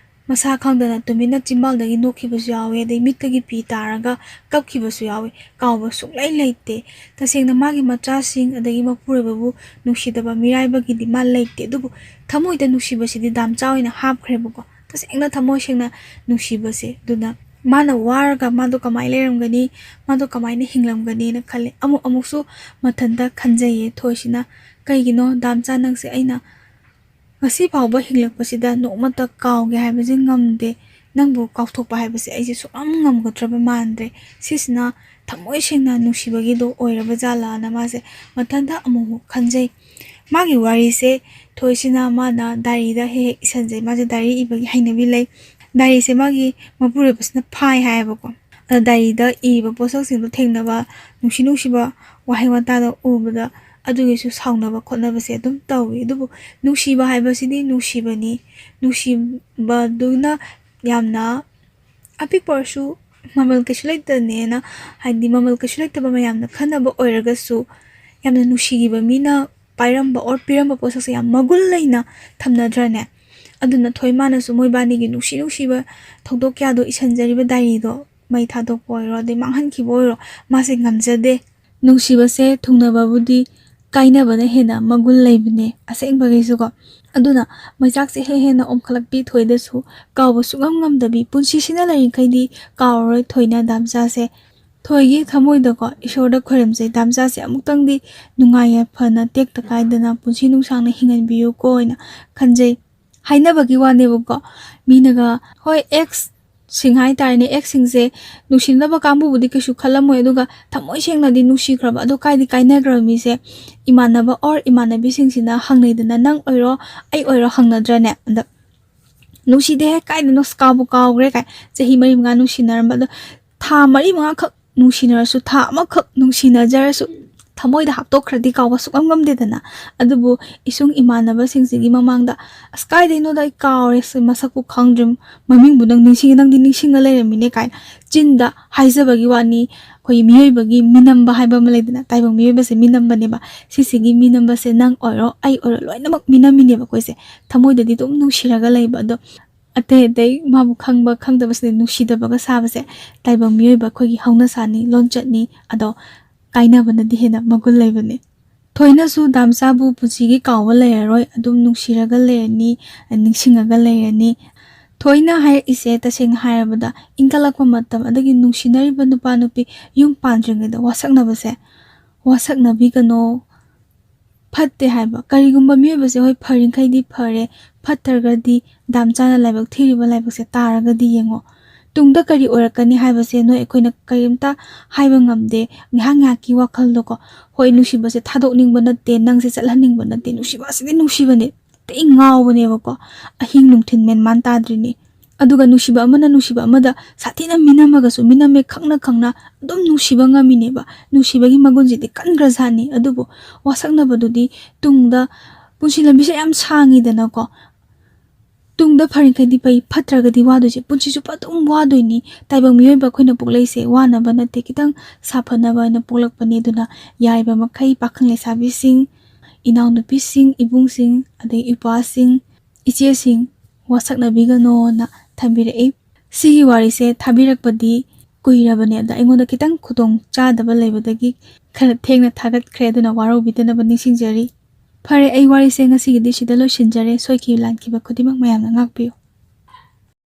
ꯃꯁꯥ ꯈꯪꯗꯅ ꯇꯨꯃꯤꯟꯅ ꯆꯤꯝꯕꯥꯜꯗꯒꯤ ꯅꯣꯛꯈꯤꯕꯁꯨ ꯌꯥꯎꯋꯦ, ꯑꯗꯩ ꯃꯤꯠꯇꯒꯤ ꯄꯤ ꯇꯥꯔꯒ ꯀꯞꯈꯤꯕꯁꯨ ꯌꯥꯎꯋꯦ꯫ ꯀꯥꯎꯕ ꯁꯨꯡꯂꯩ ꯂꯩꯇꯦ꯫ ꯇꯁꯦꯡꯅ ꯃꯥꯒꯤ ꯃꯆꯥꯁꯤꯡ ꯑꯗꯒꯤ ꯃꯄꯨꯔꯣꯏꯕꯕꯨ ꯅꯨꯡꯁꯤꯗꯕ ꯃꯤꯔꯥꯏꯕꯒꯤꯗꯤ ꯃꯥ ꯂꯩꯇꯦ꯫ ꯑꯗꯨꯕꯨ ꯊꯃꯣꯏꯗ ꯅꯨꯡꯁꯤꯕꯁꯤꯗꯤ ꯗꯥꯝꯆꯥ ꯑꯣꯏꯅ ꯍꯥꯞꯈ꯭ꯔꯦꯕꯀꯣ꯫ ꯇꯁꯦꯡꯅ ꯊꯃꯣꯏ ꯁꯦꯡꯅ ꯅꯨꯡꯁꯤꯕꯁꯦ꯫ ꯑꯗꯨꯅ ꯃꯥꯅ ꯋꯥꯔꯒ ꯃꯥꯗꯣ ꯀꯃꯥꯏꯅ ꯂꯩꯔꯝꯒꯅꯤ, ꯃꯥꯗꯣ ꯀꯃꯥꯏꯅ ꯍꯤꯡꯂꯝꯒꯅꯤꯅ ꯈꯜꯂꯦ꯫ ꯑꯃꯨꯛ ꯑꯃꯨꯛꯁꯨ ꯃꯊꯟꯇ ꯈꯟꯖꯩꯌꯦ ꯊꯣꯏꯁꯤꯅ, "ꯀꯩꯒꯤꯅꯣ ꯗꯥꯝꯆꯥ, ꯅꯪꯁꯦ ꯑꯩꯅ ꯉꯁꯤ ꯐꯥꯎꯕ ꯍꯤꯡꯂꯛꯄꯁꯤꯗ ꯅꯣꯡꯃꯇ ꯀꯥꯎꯒꯦ ꯍꯥꯏꯕꯁꯦ ꯉꯝꯗꯦ꯫ ꯅꯪꯕꯨ ꯀꯥꯎꯊꯣꯛꯄ ꯍꯥꯏꯕꯁꯦ ꯑꯩꯁꯦ ꯁꯨꯡꯉꯝ ꯉꯝꯒꯗ꯭ꯔꯕ ꯃꯥꯟꯗ꯭ꯔꯦ꯫ ꯁꯤꯁꯤꯅ ꯊꯃꯣꯏ ꯁꯦꯡꯅ ꯅꯨꯡꯁꯤꯕꯒꯤꯗꯣ ꯑꯣꯏꯔꯕ ꯖꯥꯠꯂꯥꯅ" ꯃꯥꯁꯦ ꯃꯊꯟꯇ ꯑꯃꯨꯛꯃꯨꯛ ꯈꯟꯖꯩ꯫ ꯃꯥꯒꯤ ꯋꯥꯔꯤꯁꯦ ꯊꯣꯏꯁꯤꯅ ꯃꯥꯅ ꯗꯥꯏꯔꯤꯗ ꯍꯦꯛ ꯍꯦꯛ ꯏꯁꯟꯖꯩ꯫ ꯃꯥꯁꯦ ꯗꯥꯏꯔꯤ ꯏꯕꯒꯤ ꯍꯩꯅꯕꯤ ꯂꯩ꯫ ꯗꯥꯏꯔꯤꯁꯦ ꯃꯥꯒꯤ ꯃꯄꯨꯔꯣꯏꯕꯁꯤꯅ ꯐꯥꯏ ꯍꯥꯏꯌꯦꯕꯀꯣ꯫ ꯑꯗ ꯗꯥꯏꯔꯤꯗ ꯏꯔꯤꯕ ꯄꯣꯠꯁꯛꯁꯤꯡꯗꯣ ꯊꯦꯡꯅꯕ, ꯅꯨꯡꯁꯤ ꯅꯨꯡꯁꯤꯕ ꯋꯥꯍꯩ ꯋꯥꯇꯥꯗꯣ ꯎꯕꯗ ꯑꯗꯨꯒꯤꯁꯨ ꯁꯥꯎꯅꯕ ꯈꯣꯠꯅꯕꯁꯦ ꯑꯗꯨꯝ ꯇꯧꯏ꯫ ꯑꯗꯨꯕꯨ ꯅꯨꯡꯁꯤꯕ ꯍꯥꯏꯕꯁꯤꯗꯤ ꯅꯨꯡꯁꯤꯕꯅꯤ꯫ ꯅꯨꯡꯁꯤꯕꯗꯨꯅ ꯌꯥꯝꯅ ꯑꯄꯤꯛꯄ ꯑꯣꯏꯔꯁꯨ ꯃꯃꯜ ꯀꯩꯁꯨ ꯂꯩꯇꯅꯦꯅ, ꯍꯥꯏꯗꯤ ꯃꯃꯜ ꯀꯩꯁꯨ ꯂꯩꯇꯕ ꯃꯌꯥꯝꯅ ꯈꯟꯅꯕ ꯑꯣꯏꯔꯒꯁꯨ, ꯌꯥꯝꯅ ꯅꯨꯡꯁꯤꯈꯤꯕ ꯃꯤꯅ ꯄꯥꯏꯔꯝꯕ or ꯄꯤꯔꯝꯕ ꯄꯣꯠꯁꯛꯁꯦ ꯌꯥꯝ ꯃꯒꯨꯟ ꯂꯩꯅ ꯊꯝꯅꯗ꯭ꯔꯅꯦ? ꯑꯗꯨꯅ ꯊꯣꯏꯃꯥꯅꯁꯨ ꯃꯣꯏꯕꯥꯅꯤꯒꯤ ꯅꯨꯡꯁꯤ ꯅꯨꯡꯁꯤꯕ ꯊꯧꯗꯣꯛ ꯀꯌꯥꯗꯣ ꯏꯁꯟꯖꯔꯤꯕ ꯗꯥꯏꯔꯤꯗꯣ ꯃꯩ ꯊꯥꯗꯣꯛꯄ ꯑꯣꯏꯔꯣ, ꯑꯗꯩ ꯃꯥꯡꯍꯟꯈꯤꯕ ꯑꯣꯏꯔꯣ, ꯃꯥꯁꯦ ꯉꯝꯖꯗꯦ꯫ ꯅꯨꯡꯁꯤꯕꯁꯦ ꯊꯨꯡꯅꯕꯕꯨꯗꯤ ꯀꯥꯏꯅꯕꯅ ꯍꯦꯟꯅ ꯃꯒꯨꯟ ꯂꯩꯕꯅꯦ ꯑꯁꯦꯡꯕꯒꯤꯁꯨꯀꯣ꯫ ꯑꯗꯨꯅ ꯃꯩꯆꯥꯛꯁꯦ ꯍꯦꯟꯅ ꯍꯦꯟꯅ ꯑꯣꯝꯈꯠꯂꯛꯄꯤ ꯊꯣꯏꯗꯁꯨ ꯀꯥꯎꯕ ꯁꯨꯡꯉꯝ ꯉꯝꯗꯕꯤ, ꯄꯨꯟꯁꯤꯁꯤꯅ ꯂꯩꯔꯤꯈꯩꯗꯤ ꯀꯥꯎꯔꯔꯣꯏ ꯊꯣꯏꯅ ꯗꯥꯝꯆꯥꯁꯦ꯫ ꯊꯣꯏꯒꯤ ꯊꯃꯣꯏꯗꯀꯣ ꯏꯁꯣꯔꯗ ꯈꯣꯏꯔꯝꯖꯩ, ꯗꯥꯝꯆꯥꯁꯦ ꯑꯃꯨꯛꯇꯪꯗꯤ ꯅꯨꯡꯉꯥꯏ ꯌꯥꯏꯐꯅ ꯇꯦꯛꯇ ꯀꯥꯏꯗꯅ ꯄꯨꯟꯁꯤ ꯅꯨꯡꯁꯥꯡꯅ ꯍꯤꯡꯍꯟꯕꯤꯌꯨꯀꯣ ꯍꯥꯏꯅ ꯈꯟꯖꯩ꯫ ꯍꯥꯏꯅꯕꯒꯤ ꯋꯥꯅꯦꯕꯀꯣ, ꯃꯤꯅꯒ, ꯍꯣꯏ, ꯑꯦꯛꯁꯁꯤꯡ ꯍꯥꯏꯇꯥꯔꯦꯅꯦ, ꯑꯦꯛꯁꯁꯤꯡꯁꯦ ꯅꯨꯡꯁꯤꯅꯕ ꯀꯥꯡꯕꯨꯕꯨꯗꯤ ꯀꯩꯁꯨ ꯈꯜꯂꯝꯃꯣꯏ, ꯑꯗꯨꯒ ꯊꯃꯣꯏ ꯁꯦꯡꯅꯗꯤ ꯅꯨꯡꯁꯤꯈ꯭ꯔꯕ ꯑꯗꯣ ꯀꯥꯏꯗꯤ ꯀꯥꯏꯅꯈ꯭ꯔꯕ ꯃꯤꯁꯦ ꯏꯃꯥꯟꯅꯕ or ꯏꯃꯥꯟꯅꯕꯤꯁꯤꯡꯁꯤꯅ ꯍꯪꯅꯩꯗꯅ, "ꯅꯪ ꯑꯣꯏꯔꯣ, ꯑꯩ ꯑꯣꯏꯔꯣ?" ꯍꯪꯅꯗ꯭ꯔꯅꯦ? ꯑꯗ "ꯅꯨꯡꯁꯤꯗꯦꯍꯦ, ꯀꯥꯏꯗꯅꯣ, ꯑꯁ, ꯀꯥꯎꯕꯨ ꯀꯥꯎꯈ꯭ꯔꯦ" ꯀꯥꯏ꯫ ꯆꯍꯤ ꯃꯔꯤ ꯃꯉꯥ ꯅꯨꯡꯁꯤꯅꯔꯝꯕ ꯑꯗꯣ ꯊꯥ ꯃꯔꯤ ꯃꯉꯥꯈꯛ ꯅꯨꯡꯁꯤꯅꯔꯁꯨ, ꯊꯥ ꯑꯃꯈꯛ ꯅꯨꯡꯁꯤꯅꯖꯔꯁꯨ, ꯊꯃꯣꯏꯗ ꯍꯥꯞꯇꯣꯛꯈ꯭ꯔꯗꯤ ꯀꯥꯎꯕ ꯁꯨꯛꯉꯝ ꯉꯝꯗꯦꯗꯅ꯫ ꯑꯗꯨꯕꯨ ꯏꯁꯨꯡ ꯏꯃꯥꯟꯅꯕꯁꯤꯡꯁꯤꯒꯤ ꯃꯃꯥꯡꯗ, "ꯑꯁ, ꯀꯥꯏꯗꯩꯅꯣꯗ, ꯑꯩ ꯀꯥꯎꯔꯦ, ꯁꯤ ꯃꯁꯛꯄꯨ ꯈꯪꯗ꯭ꯔꯦ, ꯃꯃꯤꯡꯕꯨ ꯅꯪ ꯅꯤꯡꯁꯤꯡꯉꯦ, ꯅꯪꯗꯤ ꯅꯤꯡꯁꯤꯡꯉ ꯂꯩꯔꯝꯃꯤꯅꯦ" ꯀꯥꯏꯅ ꯆꯤꯟꯗ ꯍꯥꯏꯖꯕꯒꯤ ꯋꯥꯅꯤ꯫ ꯑꯩꯈꯣꯏꯒꯤ ꯃꯤꯑꯣꯏꯕꯒꯤ ꯃꯤꯅꯝꯕ ꯍꯥꯏꯕ ꯑꯃ ꯂꯩꯗꯅ, ꯇꯥꯏꯕꯪ ꯃꯤꯑꯣꯏꯕꯁꯦ ꯃꯤꯅꯝꯕꯅꯦꯕ꯫ ꯁꯤꯁꯤꯒꯤ ꯃꯤꯅꯝꯕꯁꯦ ꯅꯪ ꯑꯣꯏꯔꯣ, ꯑꯩ ꯑꯣꯏꯔꯣ, ꯂꯣꯏꯅꯃꯛ ꯃꯤꯅꯝꯃꯤꯅꯦꯕ ꯑꯩꯈꯣꯏꯁꯦ꯫ ꯊꯃꯣꯏꯗꯗꯤ ꯑꯗꯨꯝ ꯅꯨꯡꯁꯤꯔꯒ ꯂꯩꯕ꯫ ꯑꯗꯣ ꯑꯇꯩ ꯑꯇꯩ ꯃꯥꯕꯨ ꯈꯪꯕ ꯈꯪꯗꯕꯁꯤꯡꯗ ꯅꯨꯡꯁꯤꯗꯕꯒ ꯁꯥꯕꯁꯦ ꯇꯥꯏꯕꯪ ꯃꯤꯑꯣꯏꯕ ꯑꯩꯈꯣꯏꯒꯤ ꯍꯧꯅꯁꯥꯅꯤ, ꯂꯣꯟꯆꯠꯅꯤ꯫ ꯑꯗꯣ ꯀꯥꯏꯅꯕꯅꯗꯤ ꯍꯦꯟꯅ ꯃꯒꯨꯟ ꯂꯩꯕꯅꯤ꯫ ꯊꯣꯏꯅꯁꯨ ꯗꯥꯝꯆꯥꯕꯨ ꯄꯨꯟꯁꯤꯒꯤ ꯀꯥꯎꯕ ꯂꯩꯔꯔꯣꯏ, ꯑꯗꯨꯝ ꯅꯨꯡꯁꯤꯔꯒ ꯂꯩꯔꯅꯤ, ꯅꯤꯡꯁꯤꯡꯉꯒ ꯂꯩꯔꯅꯤ꯫ ꯊꯣꯏꯅ ꯍꯥꯏꯔꯛꯏꯁꯦ ꯇꯁꯦꯡꯅ ꯍꯥꯏꯔꯕꯗ ꯏꯟꯈꯠꯂꯛꯄ ꯃꯇꯝ ꯑꯗꯒꯤ ꯅꯨꯡꯁꯤꯅꯔꯤꯕ ꯅꯨꯄꯥ ꯅꯨꯄꯤ ꯌꯨꯝ ꯄꯥꯟꯗ꯭ꯔꯤꯉꯩꯗ ꯋꯥꯁꯛꯅꯕꯁꯦ ꯋꯥꯁꯛꯅꯕꯤꯒꯅꯣ꯫ ꯐꯠꯇꯦ ꯍꯥꯏꯕ꯫ ꯀꯔꯤꯒꯨꯝꯕ ꯃꯤꯑꯣꯏꯕꯁꯦ ꯍꯣꯏ ꯐꯔꯤꯈꯩꯗꯤ ꯐꯔꯦ, ꯐꯠꯇ꯭ꯔꯒꯗꯤ ꯗꯥꯝꯆꯥꯅ ꯂꯥꯏꯕꯛ ꯊꯤꯔꯤꯕ ꯂꯥꯏꯕꯛꯁꯦ ꯇꯥꯔꯒꯗꯤ ꯌꯦꯡꯉꯣ꯫ ꯇꯨꯡꯗ ꯀꯔꯤ ꯑꯣꯏꯔꯛꯀꯅꯤ ꯍꯥꯏꯕꯁꯦ ꯅꯣꯏ ꯑꯩꯈꯣꯏꯅ ꯀꯔꯤꯝꯇ ꯍꯥꯏꯕ ꯉꯝꯗꯦ꯫ ꯉꯥꯏꯍꯥꯛ ꯉꯥꯏꯍꯥꯛꯀꯤ ꯋꯥꯈꯜꯗꯣꯀꯣ꯫ ꯍꯣꯏ ꯅꯨꯡꯁꯤꯕꯁꯦ ꯊꯥꯗꯣꯛꯅꯤꯡꯕ ꯅꯠꯇꯦ, ꯅꯪꯁꯦ ꯆꯠꯍꯟꯅꯤꯡꯕ ꯅꯠꯇꯦ, ꯅꯨꯡꯁꯤꯕ ꯑꯁꯤꯗꯤ ꯅꯨꯡꯁꯤꯕꯅꯦ꯫ ꯑꯇꯩ ꯉꯥꯎꯕꯅꯦꯕꯀꯣ꯫ ꯑꯍꯤꯡ ꯅꯨꯡꯊꯤꯟ ꯃꯦꯟ ꯃꯥꯟ ꯇꯥꯗ꯭ꯔꯤꯅꯤ꯫ ꯑꯗꯨꯒ ꯅꯨꯡꯁꯤꯕ ꯑꯃꯅ ꯅꯨꯡꯁꯤꯕ ꯑꯃꯗ ꯁꯥꯊꯤꯅ ꯃꯤꯅꯝꯃꯒꯁꯨ ꯃꯤꯅꯝꯃꯦ ꯈꯪꯅ ꯈꯪꯅ ꯑꯗꯨꯝ ꯅꯨꯡꯁꯤꯕ ꯉꯝꯃꯤꯅꯦꯕ꯫ ꯅꯨꯡꯁꯤꯕꯒꯤ ꯃꯒꯨꯟꯁꯤꯗꯤ ꯀꯟꯈ꯭ꯔꯖꯥꯠꯅꯤ꯫ ꯑꯗꯨꯕꯨ ꯋꯥꯁꯛꯅꯕꯗꯨꯗꯤ ꯇꯨꯡꯗ ꯄꯨꯟꯁꯤ ꯂꯝꯕꯤꯁꯦ ꯌꯥꯝ ꯁꯥꯡꯉꯤꯗꯅꯀꯣ꯫ ꯇꯨꯡꯗ ꯐꯔꯤꯈꯩꯗꯤ ꯐꯩ, ꯐꯠꯇ꯭ꯔꯒꯗꯤ ꯋꯥꯗꯣꯏꯁꯦ ꯄꯨꯟꯁꯤ ꯆꯨꯞꯄ ꯑꯗꯨꯝ ꯋꯥꯗꯣꯏꯅꯤ꯫ ꯇꯥꯏꯕꯪ ꯃꯤꯑꯣꯏꯕ ꯑꯩꯈꯣꯏꯅ ꯄꯣꯛꯂꯛꯏꯁꯦ ꯋꯥꯅꯕ ꯅꯠꯇꯦ, ꯈꯤꯇꯪ ꯁꯥꯐꯅꯕ ꯍꯥꯏꯅ ꯄꯣꯛꯂꯛꯄꯅꯤ꯫ ꯑꯗꯨꯅ ꯌꯥꯔꯤꯕ ꯃꯈꯩ ꯄꯥꯈꯪ ꯂꯩꯁꯥꯕꯤꯁꯤꯡ, ꯏꯅꯥꯎꯅꯨꯄꯤꯁꯤꯡ, ꯏꯕꯨꯡꯁꯤꯡ, ꯑꯗꯩ ꯏꯄ꯭ꯋꯥꯁꯤꯡ, ꯏꯆꯦꯁꯤꯡ ꯋꯥꯁꯛꯅꯕꯤꯒꯅꯣꯅ ꯊꯝꯕꯤꯔꯛꯏ꯫ ꯁꯤꯒꯤ ꯋꯥꯔꯤꯁꯦ ꯊꯥꯕꯤꯔꯛꯄꯗꯤ ꯀꯨꯏꯔꯕꯅꯦ, ꯑꯗ ꯑꯩꯉꯣꯟꯗ ꯈꯤꯇꯪ ꯈꯨꯗꯣꯡ ꯆꯥꯗꯕ ꯂꯩꯕꯗꯒꯤ ꯈꯔ ꯊꯦꯡꯅ ꯊꯥꯒꯠꯈ꯭ꯔꯦ, ꯑꯗꯨꯅ ꯋꯥꯔꯧꯕꯤꯗꯅꯕ ꯅꯤꯡꯁꯤꯡꯖꯔꯤ꯫ ꯐꯔꯦ, ꯑꯩ ꯋꯥꯔꯤꯁꯦ ꯉꯁꯤꯒꯤꯗꯤ ꯁꯤꯗ ꯂꯣꯏꯁꯤꯟꯖꯔꯦ꯫ ꯁꯣꯏꯈꯤꯕ ꯂꯥꯟꯈꯤꯕ ꯈꯨꯗꯤꯡꯃꯛ ꯃꯌꯥꯝꯅ ꯉꯥꯛꯄꯤꯌꯨ꯫